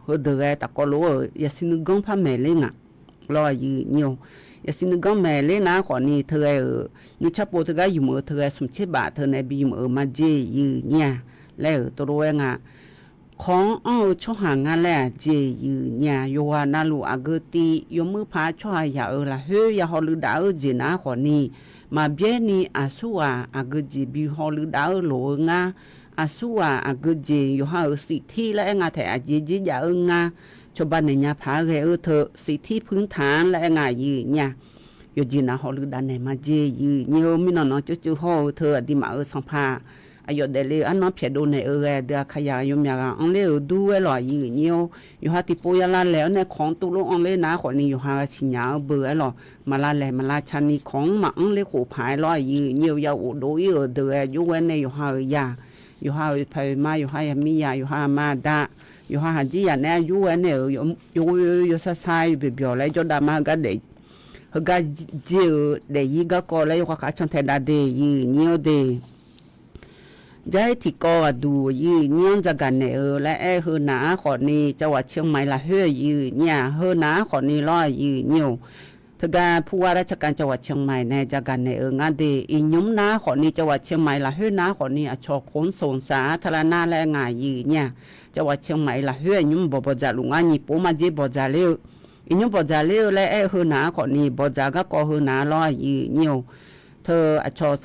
heudeuq ghae tafkawv lof-euq yasiq nuiganr par maeq ler ngaq lawr yif nyi-or. Yasiq nuiganr maeq ler nar khawfni teu ghae-euq nymrcar pov teugar ymq-eu teu ghae smq tser baf teu nae bi ymq-euq marjeq yif nyi-a laer-euq tov lof-aer nga. Kawq-anr anr-eu tsawrhaq ngar laer-aq jeq yif nyi-a. Yawqghaq navluf aqgeu tiv yawmuir paq tsawrhaq yaq-euq lafkhoer ya hawluiv dav-eu jeq nar khawfni, maqbyaer ni aqsurghaq aqgeu jeq bi hawluiv dav-eu loq-eu ngar. Aqsurghaq aqgeu jeq yawqha-euq สิทธิ laer aer nga taef aqjeq jer jav-eu ngar. Cawba naeq nya paq-aer ghae-eu teu สิทธิพื้นฐาน laer aer nga yif nyi-a. Yawqjeq nav hawluiv dav naeq marjeq yif nyi-or. Mirnan nan ceuv ceuv hawr-eu teu aqduimaf-euq sanqpaq aqyawf daefle-eu arnan pyaeqdov naeq-eu ghae deuq-aq kayaq yawmyaq ghaq anr ler-euq dur-aer lawq yif nyi-or. Yawqha tiqpov ya lavlaeq-awr nae kawq-anr tuvlof anr ler nar khawfni yawqha gha siqnya-eu beu-aer lawq. Maq lavlaeq maq lavca ni kawq-anr maqanr ler khof paq-aer lawr yif nyi-or. Ya ghofdov ir-euq deuq-aer jov ghae nae yawqha-euq ya, yawqha-euq paqoeq ma, yawqha yaqmiqzaq, yawqha aqma aqda, yawqha haqjir yaq naeq-aer jov ghae nae-euq yawghoe yawsar sar yawbyawq byawq laer jawrdav ma heugar daef heugar jer-euq daefzir garkawv laer yawkhav khav cantae dav de yif nyi-or de. Jar-ir tiqkawv ghaqduq yif nyi-anr jagaq naeq-eu laer aer-eu heu naq-ar khawfni จังหวัดเชียงใหม่ lafkhoer yif nyi-aq. Heu naq-ar khawfni lawr yif nyi-or. Teugar ผู้ว่าราชการจังหวัดเชียงใหม่ nae jagaq naeq-eu ngar de. Iqnymr nar khawfni จังหวัดเชียงใหม่ lafkhoer nar khawfni aqcawq ขนส่งสาธารณะ laer aer nga yif nyi-aq. จังหวัดเชียงใหม่ lafkhoer iqnymr bawqbawqdzaq luf ngar nyiq pov marjer bawqdzaq ler-eu, iqnymr bawqdzaq ler-eu laer aer-eu heu naq-ar khawfni bawqdzaq garkawv heu naq-ar lawr yif nyi-or. Teu aqcawq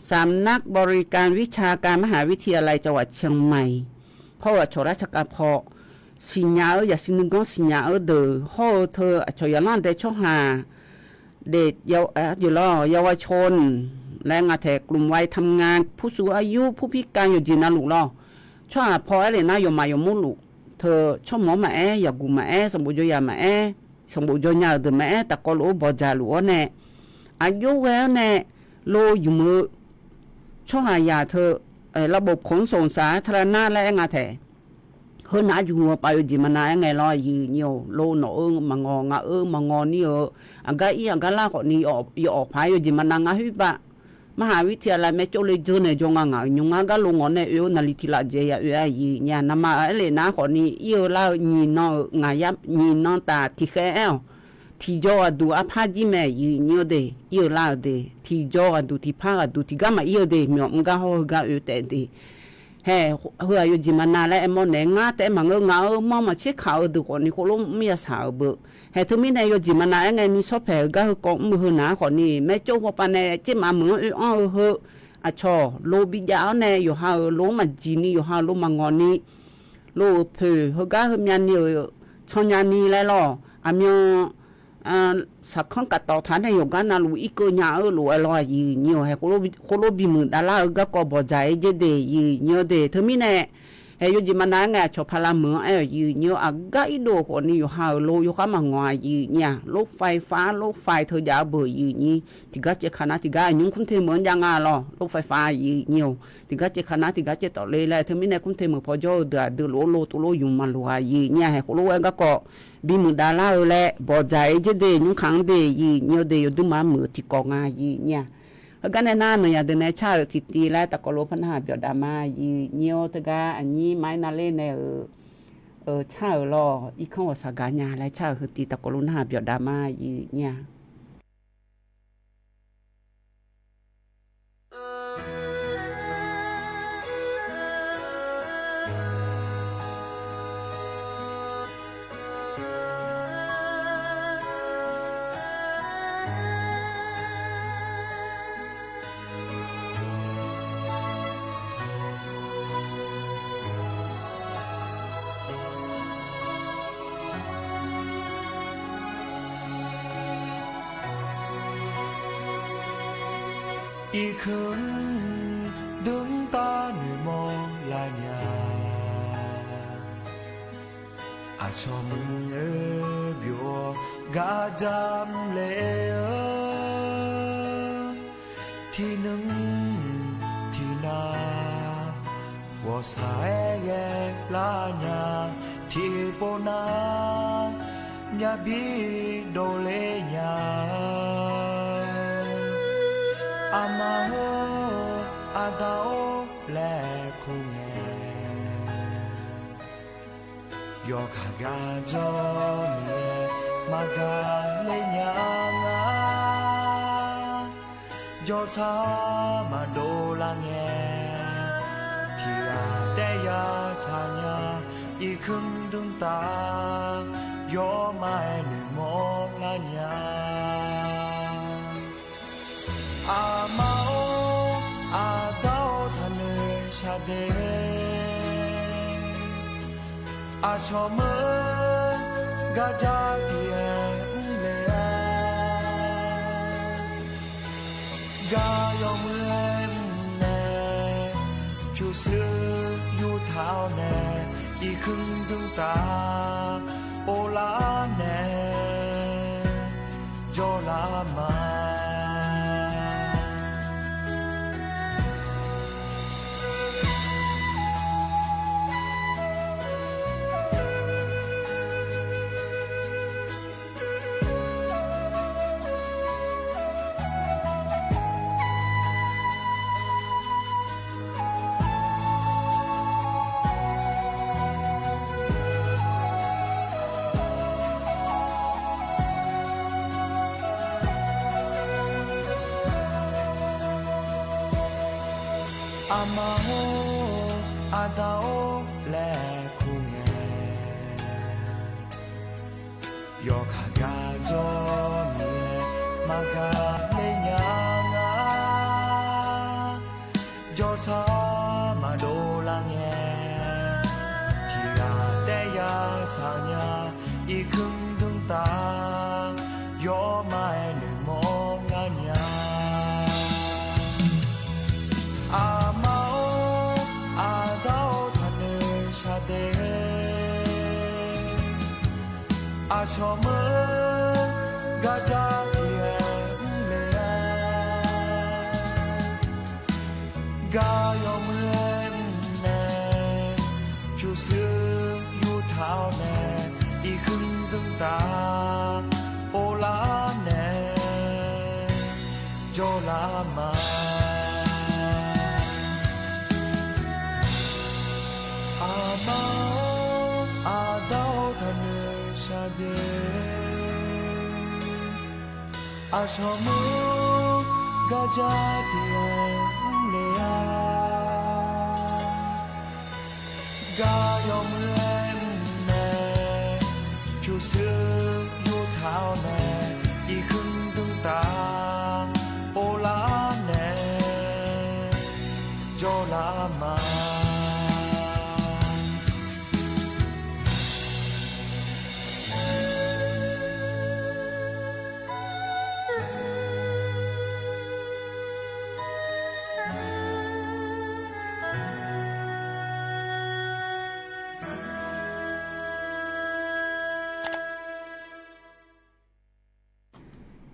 สำนักบริการวิชาการมหาวิทยาลัยจังหวัดเชียงใหม่ hawr-eu aqcawq ราชการ paw siqnya-eu yasiq nuiganr siqnya-eu deuq hawr-eu teu aqcawq yaqlanr dae tsawrhaq เยาวชน laer nga taef กลุ่มวัยทำงาน ผู้สูงอายุ ผู้พิการ yawqjeq navluf lawr. Tsawrhaq paw aer le nar yawqmaf yawqmur luf teu tsawrmawq-anr maqaer, yaqguq maqaer, sanqbof jawr yaq maqaer, sanqbof jawr nya-euq deuq maqaer, tafkawv luf-eu bawqdzaq luf-awr nae aqjox ghae-awr nae lo ymq-eu tsawrhaq yaq teu ระบบขนส่งสาธารณะ laer aer nga taef. Heu naq-ar juq-eu pav yawjeq maqnav aer ngae lawr yif nyi-or. Lo nawq-eu maqngawq ngaq-eu maqngawq ni-euq aqgar ir aqgar lar khawfni yawawq paq-aer yawjeq maqnav ngar khoer pav มหาวิทยาลัย maercawv le dzeur nae jawr nga ngaq-euq nymr ngar gar lo ngawq nae oe-awr naqli tiqlav dzaeq ya oe-a yif nyi-aq. Navmaqaer le nar khawfni ir-eu lar-eu nyiq nan-euq ngaq yar nyiq nan taf tiqkhaer aer-awq. Tiqjaw ghaqduq arpar jir mae yif nyi-or de. Ir-eu lar-eu de tiqjaw ghaqduq tiqpar ghaqduq tiqgar maqir-eu de. Myawq mr gar hawr-eu gar oe taef de. Hae, heu-aq yawjeq maqnav laer aermawr naeq ngar taef maqngeur ngaq-eu manr maqtser kaq-eu deuq khawfni khoerlof mr yasaq-euq beu. Hae teumirnae yawjeq maqnav aer ngae ni shawr paeq-eu gar heukawv mr-eu heu naq-ar khawfni maercawv hawpav nae tsermaf meuq-anr oe-anr-eu heu aqcawq lo bijav-awr nae yawqha-euq lo-anr maqjeq ni yawqha-euq lo maqngawq ni lo-euq poeq heugar heumyav ni-euq cannya ni laer lawr. Aqmyan saqkanr kaqtawf taq nae yawqgar navluf irkeuv nya-eu lof-aer lawr yif nyi-or. Hae khoerlof bimuiq davlar-eu garkawv bawqdzaq-ir jer de yif nyi-or de. Teumirnae hae yawjeq maqnav-aer ngae aqcawq paqlav meuq-anr aer-euq yif nyi-or. Aqgar irdov-eu khawfni yawqha-euq lo yawkhar maqngawq-a yif nyi-aq. Lof faiv far lof faiv teujav-eu beuq yif nyi. Tiqgar caev kaq nar tiqgar aqnymr กรุงเทพ meuq-anr jav nga lawr. Lof faiv far yif nyi-or. Tiqgar caev kaq nar tiqgar caev tawf le laer teumirnae กรุงเทพ meuq paw jawr-eu deuq aqdui lof-aer lo tov lof ymq maqloq-a yif nyi-aq. Hae khoerlof-aer garkawv bimuiq davlar-eu laer bawqdzaq-ir jer de nymr kaq-anr de yif nyi-or de. Yawdur maqmeuq tiqkawv nga yif nyi-aq. Heugar nae nar, nawq yaq deuq nae car-euq tiqtiv laer tafkawv lof par narhaq byawf dav ma yif nyi-or. Teugar aqnyir maqaer navler nae-euq car-euq lawr irkanr ghawqshaq gaq nya laer car-euq heu tiv tafkawv lof narhaq byawf dav ma yif nyi-aq. Irkanr dmr tavnoeq mawr lar nya. Aqcawq meuq-eu byov-awr gar dzamq le-eu tiqnmr tiqnar ghawqshaq-aer ghae lar nya. Tiqpov nar Myavbir dovler nya-a, aqma-or, aqda-or laer kur ngae, yawkaq gar dzawr-eu maqgaq ler nya nga. Jawrsar maqdov lar ngae, tiqghaq taef ya saqnya, irkmr dmr taf, yawr ma-aer noeqmawr lar nya. Aqma-or, aqda-or taqnoeq shaqde, aqcawq meuq-eu garja tiqghae mr le-a. Gar yawmuiq-aer mrnae, pyurshuir yurtaq-awr nae, irkmr dmr taf, orlar nae jawrlar ma. Aqma-or, aqda-or laer kur ngae, yawkaq gar dzawr-eu maqgaq ler nya nga. Jawrsar maqdov lar ngae, tiqghaq taef ya saqnya, irkmr dmr taf, yawr ma-aer noeqmawr lar nya. Aqma-or, aqda-or taqnoeq shaqde, aqcawq meuq-eu garja tiqghae mr le-a. Gar yawmuiq-aer mrnae, pyurshuir yurtaq-awr nae, irkmr dmr taf, orlar nae jawrlar ma. Aqma-or, aqda-or taqnoeq shaqde, aqcawq meuq-eu garja tiqghae mr le-a. Gar yawmuiq-aer mrnae, pyurshuir yurtaq-awr nae, irkmr dmr taf, orlar nae jawrlar ma.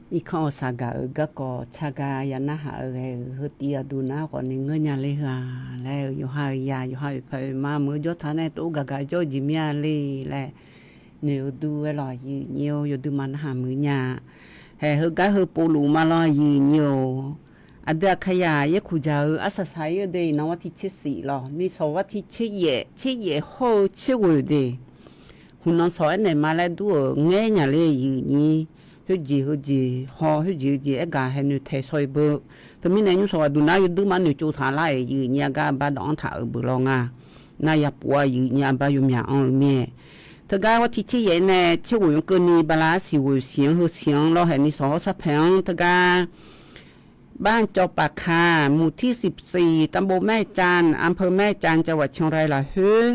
Irkanr-awr saqgaq-euq garkawv tsaqgar ya narhaq-eu ghae-euq heutiv aqduq nar khawfni ngeur nya ler heu-a laer-eu yawqha-euq ya yawqha oeq paq oeq ma meuq-eu jawr taq nae tov gaq gaq jawr-eu jeq mir-a le laer noeq-eu dur-aer lawq. Aqyuif nyir-or, yawduima narhaq muiq nya. Haeq heugar heu povluf ma lawr, aqyuif nyir-or. Aqdui Aqkaqyaq yaerkuq dzaq-eu arsaq saq-ir-eu de iqnan วันที่ tsershif lawq, nisawq วันที่ tseryaef, tseryaef hawr-eu tserghoeq de. Huqnan sawq-aer naeq ma laer dur-euq ngaer nya ler, aqyuif nyir. Khoerjeq heujeq haw, khoerjeq heujeq aergaq haeq noeq taeq shaw-eu beu. Teumirnae nymr sawq ghaq duq nar yawduima noeqtsov taq lar-iq, aqyuif nyir-a gar bar dawq-anr taq-euq beu lawr nga. Nar yapov-a, aqyuif nyir-a bar yawmyaq anr-eu mir-aer. Teugar วันที่ tseryaef nae tserghoeq-anr keuvni bala arsiq ghoeq siq-anr heu siq-anr lawr haeq nisawq hawr sarpaeq-anr teugar บ้านจอปากคา หมู่ที่ สิบสี่ ตำบลแม่จันทน์ อำเภอแม่จันทน์ จังหวัดเชียงราย lafkhoer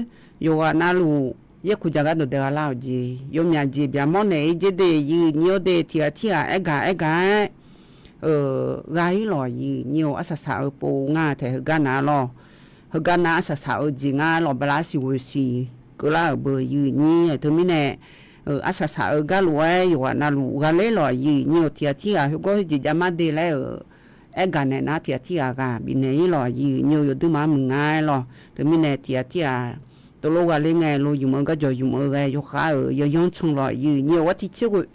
yawqghaq navluf yaerkuq dzaq gardawq dae gha lar-awq jeq, yawmyaq jeq byaqmawr naeq-ir jer de, aqyuif nyir-or de, tiqghaq tirghaq aergaq aergaq-aer gha-ir lawq, aqyuif nyir-or. Arsaq saq-eu pov ngar taeq heugar nav lawq. Heugar nav arsaq saq-eu jeq ngar lawq, bala arsiq ghoeq siq keuvlar-euq beu, aqyuif nyir. Teumirnae arsaq saq-eu garlof-aer yawqghaq navluf gha ler lawq, aqyuif nyir-or. Tiqghaq tirghaq khoergawr khoerjeq javmar de laer-euq aergaq naeq nar tiqghaq tirghaq ghaq bifnaeq-ir lawq, aqyuif nyir-or. Yawduima muiq nga-aer lawq. Teumirnae tiqghaq tirghaq Dovlov ghaqler ngae lo yumq-eu garjawq yumq-eu ghae yawkhav-euq yawyanr can lawq aqyuif nyir-eu war tiq tser ghoe.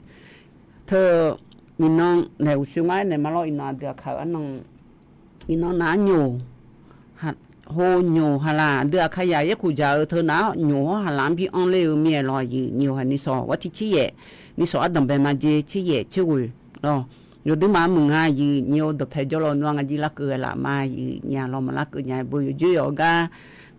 Teu iqnan naeq uqshoe ngar-aer naeq ma lawr, iqnan aqdui aqkaq-euq arnan iqnan nar nyoq, ho nyoq haqlaq aqdui aqkaq yaq yaerkhof dzaq-eu teu nar nyoq hawr haqlaq-anr bi anr ler-eu mir-aer lawq aqyuif nyir-eu ha ni sawq war tiq tser yaef, ni sawq ardanq bae ma jeq tser yaef tser ghoe lawq. Yawduir ma muiq nga aqyuif nyir-eu dawqpae jawrlawq nmr-a nga jir larkeuv ghae laf ma aqyuif nyir-a lawq ma larkeuv nya-aer beu yawjoer yawq-eu gar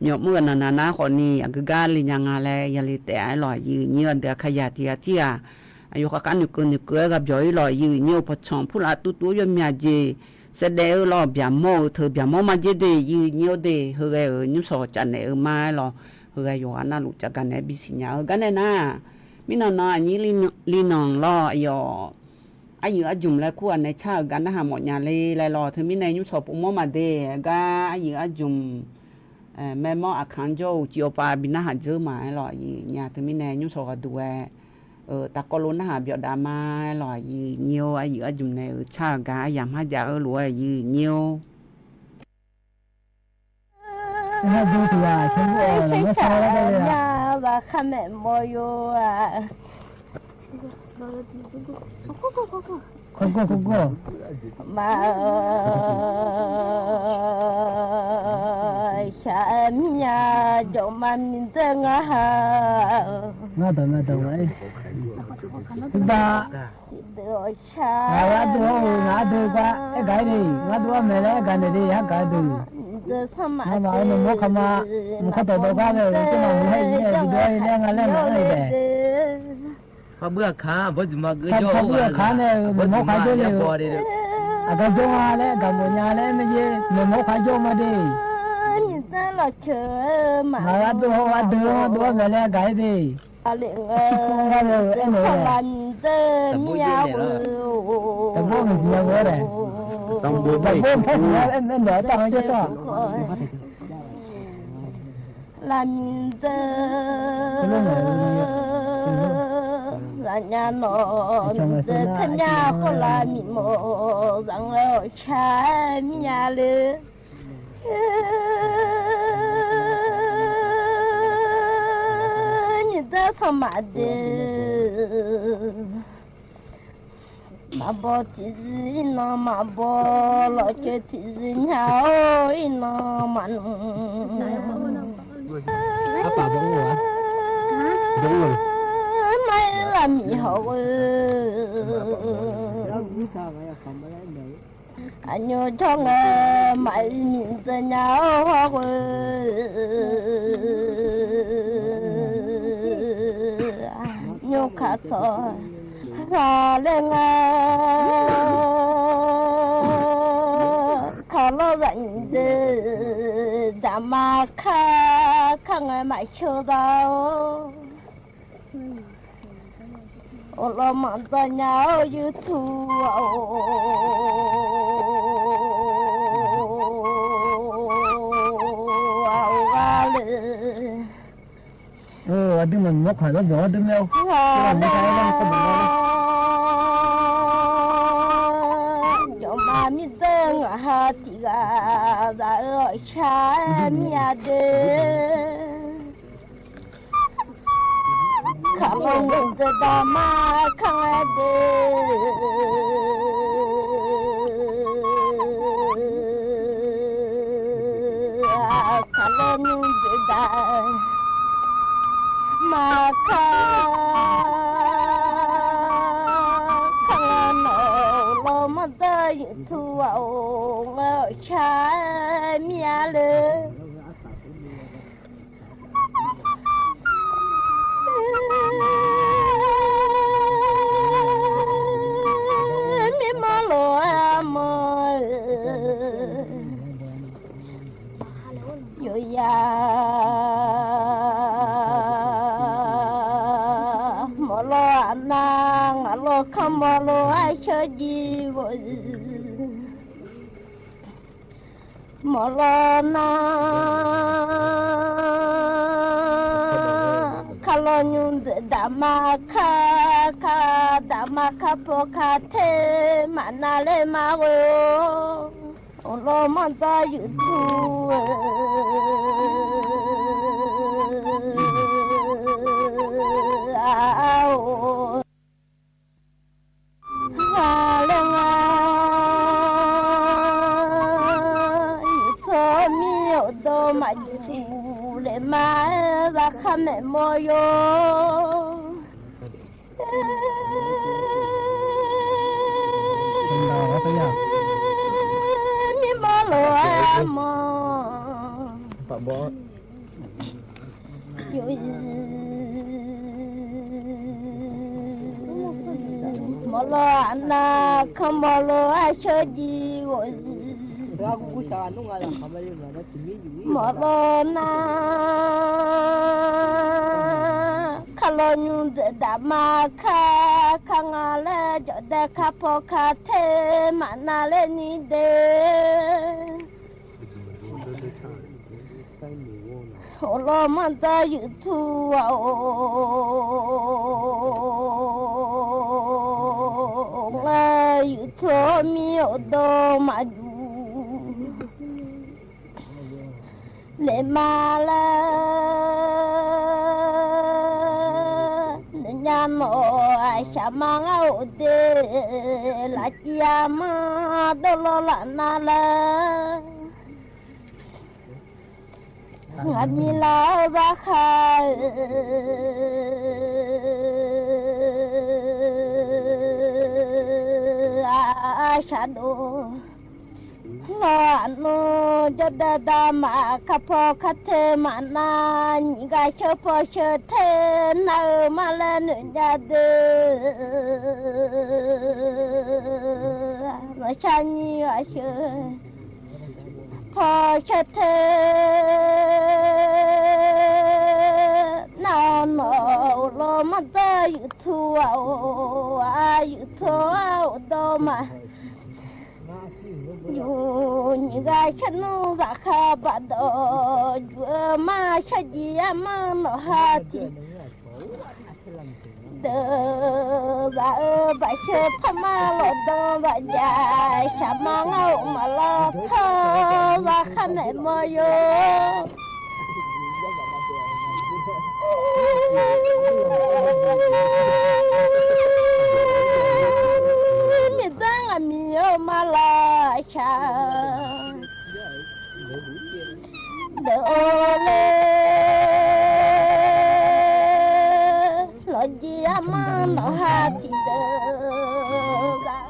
myawf mr-eu naq naq nar khawf ni aqgeu gar le nya nga laer yale taef-a aer lawq aqyuif nyir-eu aqdui aqkaq yaq tiq ghaq tirghaq aqyawf khavkhav noeqkeuv noeqkeuv-aer ghaq byawq-ir lawq aqyuif nyir-eu pawqtsanq purlaf tuvtuv-awr yawmyaq jeq saevdaef eu lawq byaqmawr-eu teu byaqmawr ma jeq de aqyuif nyir-eu de heughae-euq nymrsawq caf naeq-eu ma aer lawq. Heughae yawqghaq navluf caf gaq naeq-aer bisiq nya-eu gar nae nar, mirnan nan aqnyir linanq lawr aqyawf aryuif arjmq laer kur ghaq nae car-euq gar narhaq mawf nya le laer lawq. Teumirnae nymrsawq povmawr ma de gar aryuif arjmq maermawr aqkaq-anr jawr-eu uqcif awqpav bi narhaq dzeur ma aer lawq aqyuif nyir-a. Teumirnae nymrsawq ghaqduq ghae-eu tavkawv lo narhaq byawf dav ma aer lawq aqyuif nyir-or. Aryuif arjmq nae-euq car-euq gar aryamq har jav-eu lof-aer aqyuif nyir-or. Nya zaqkhav maeq mawr yo-aq. Ma, shaq-aer mir-a, jawqma miqdzeur ngar ha. Ngar dawq ngar dawq-aer, tiqdeuq-awq shaq-aer, ngaq ardeuv-eu gar aer gaq-ir de. Ngar ardeuv-anr maeq laer aer gaq naeq de, yar gaq-eu deuq. Ngamaf-euq noeqmawr kaqma, mq kardawq dawq gar ghae-euq tsawrmaf mq haer-ir nae bidov-aer nae ngar laer maqanr-eu daef. Aqbur aqkaq nae-euq noeqmawr kaq jawr le-eu, aqgar jawr nga laer gaq mawf nya laer aer mae jeq, noeqmawr kaq jawr ma de. Miqdzeur lafceuq-eu maqngeur ardeuv-anr ardeuv-anr dov-aer maeq laer gaq-ir de. Aqlef ngae, aqlef ngae, miqdzeur mir-a ghoe-o. Aqbur maqsiq nya ghoe-awr daef, aqbur maqsiq nya aer maeq-aer taf-anr jawr tawr-aq. Lavmiq dzeur, lavnya nawq miqdzeur tsermya khawf lavmiq mawf zaq ngae-awq shaq-aer mir-a le. Miqdzeur sanqmaf de. Maqbaw tiqzir irnan maqbaw, lawqcoeq tiqzir nya-or irnan maqnmr. Mar-ir lavmiq hawq-eu, aqnymr jawr ngae maqir miqdzeur nya-or hawr-eu, nymr kaq tawq ghaq laer nga. Kaq lawr zaq nyiq deuq daqma kar, kar ngae maqsheu za-or. Awqlawr maqdzaq nya-or yurtmr-aq, aqgha le. Aqdui maqnymr mawrkaq zawr dawq-anr dui mae-or. Jawqma miqdzeur ngaq ha tiq ghaq zaq-eu awqshaq-aer mir-a de. Kaq lawr nymr deuq daqma kar ngae de. Kaq lawr nymr deuq daqma kar, kar ngae nawq-eu lawr maqdzaq yurtmr-aq, ngae awqshaq-aer mir-a le. Mirmanr lof-aer armanr-eu, yawqya mawq lawr aqnav ngaq lawr kanr mawq lof-aer shawr jir ghof. Mawq lawr nar, kar lawr nymr deuq daqma kar, kar daqma kar paw kar ter maqnav ler ma ghoe-or. Awqlawr maqdzaq yurtmr-eu Uqlef ma-aer zaqkhav maeq mawr yawr. Mirmawr lof-aer mawr. Mawrlawr aqnav kanr mawrlawr-aer sheur jiv ghawq. Mawrlawr nar, kar lawr nymr dzaeqdaq ma kar, kar nga laer jawqdae kar paw kar ter maqnav ler ni de. Ghoflawr manrdawr yuif tur-aq-or, ngar yuif tur-awr mir-awr dawr maqjuq. Lef ma laer noeqnya nawq-aq, shaqma ngar-euq de, lafciv armar dawrlawr laf nar laer. Ngaq miqlar-eu zarkhav-eu aqshaq dov. Lawr aqnmr jawrdae dama karpaw karter maqnav, nyiq ghaq sheur paw sheur ter nar-eu ma laer noeqnya de. Lawqshaq nyiq ghaq sheur paw sheur ter nar-eu nawq-euq lawr manrdawr yuif tur-aq-or, aq yuif tur-awr dawr ma. Yuf nyiq ghaq shar nmr zaqkhav baqdawq juq-eu mar shar jiv armar nawq ha tiq deuq zaq-eu baqsheu par mar lawqdan zaqjav shaqma ngar-euq maqlawr tawr zaqkhav maeq mawr yawr. Miqdzar ngaq miq-eu ma laqshaq deuq-or ler, lawqjiv armar nawq ha tiq deuq zaq-eu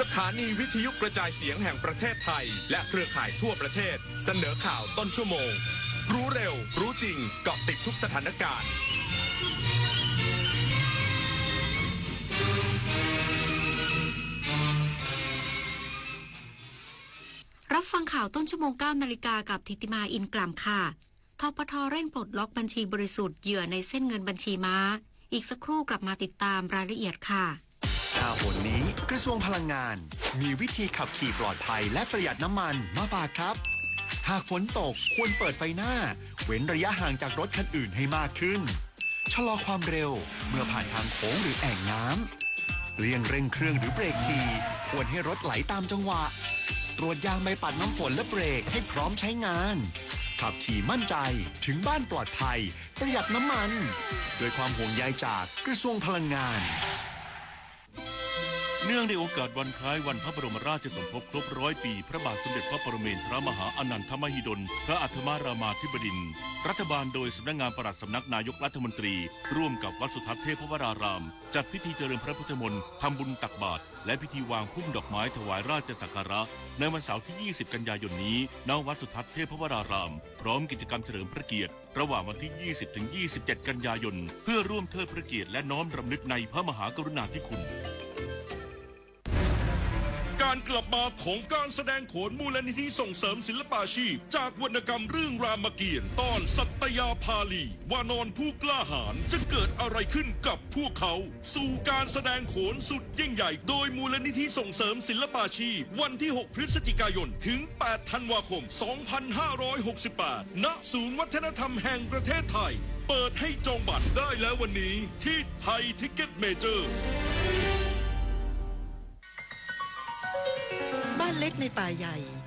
สถานีวิทยุกระจายเสียงแห่งประเทศไทย และเครือข่ายทั่วประเทศ เสนอข่าวต้นชั่วโมง รู้เร็ว รู้จริง เกาะติดทุกสถานการณ์ รับฟังข่าวต้นชั่วโมง เก้านาฬิกา กับธิติมา อินกล่ำค่ะ ทปท เร่งปลดล็อกบัญชีบริสุทธิ์เหยื่อในเส้นเงินบัญชีม้า อีกสักครู่กลับมาติดตามรายละเอียดค่ะ ข่าวหนนี้ กระทรวงพลังงาน มีวิธีขับขี่ปลอดภัยและประหยัดน้ำมันมาฝากครับ หากฝนตก ควรเปิดไฟหน้า เว้นระยะห่างจากรถคันอื่นให้มากขึ้น ชะลอความเร็ว เมื่อผ่านทางโค้งหรือแอ่งน้ำ เลี่ยงเร่งเครื่องหรือเบรกถี่ ควรให้รถไหลตามจังหวะ ตรวจยางใบปัดน้ำฝนและเบรกให้พร้อมใช้งาน ขับขี่มั่นใจ ถึงบ้านปลอดภัย ประหยัดน้ำมัน ด้วยความห่วงใยจากกระทรวงพลังงาน เนื่องในโอกาสวันคล้ายวันพระบรมราชสมภพครบร้อยปี พระบาทสมเด็จพระปรเมนทรมหาอานันทมหิดล พระอัฏฐมรามาธิบดินทร์ รัฐบาลโดยสำนักงานปลัดสำนักนายกรัฐมนตรี ร่วมกับวัดสุทัศน์เทพวราราม จัดพิธีเจริญพระพุทธมนต์ ทำบุญตักบาตร และพิธีวางพุ่มดอกไม้ถวายราชสักการะ ในวันเสาร์ที่ ยี่สิบ กันยายนนี้ ณ วัดสุทัศน์เทพวราราม พร้อมกิจกรรมเฉลิมพระเกียรติ ระหว่างวันที่ ยี่สิบ ถึง ยี่สิบเจ็ด กันยายน เพื่อร่วมเทิดพระเกียรติและน้อมรำลึกในพระมหากรุณาธิคุณ การกลับมาของการแสดงโขนมูลนิธิส่งเสริมศิลปาชีพ จากวรรณกรรมเรื่องรามเกียรติ์ ตอนสัตยาภาลี วานรผู้กล้าหาญ จะเกิดอะไรขึ้นกับพวกเขา สู่การแสดงโขนสุดยิ่งใหญ่ โดยมูลนิธิส่งเสริมศิลปาชีพ วันที่ หก พฤศจิกายน ถึง แปด ธันวาคม สองพันห้าร้อยหกสิบแปด ณ ศูนย์วัฒนธรรมแห่งประเทศไทย เปิดให้จองบัตรได้แล้ววันนี้ ที่ไทยทิกเก็ตเมเจอร์ Arler nae baq yaq-iq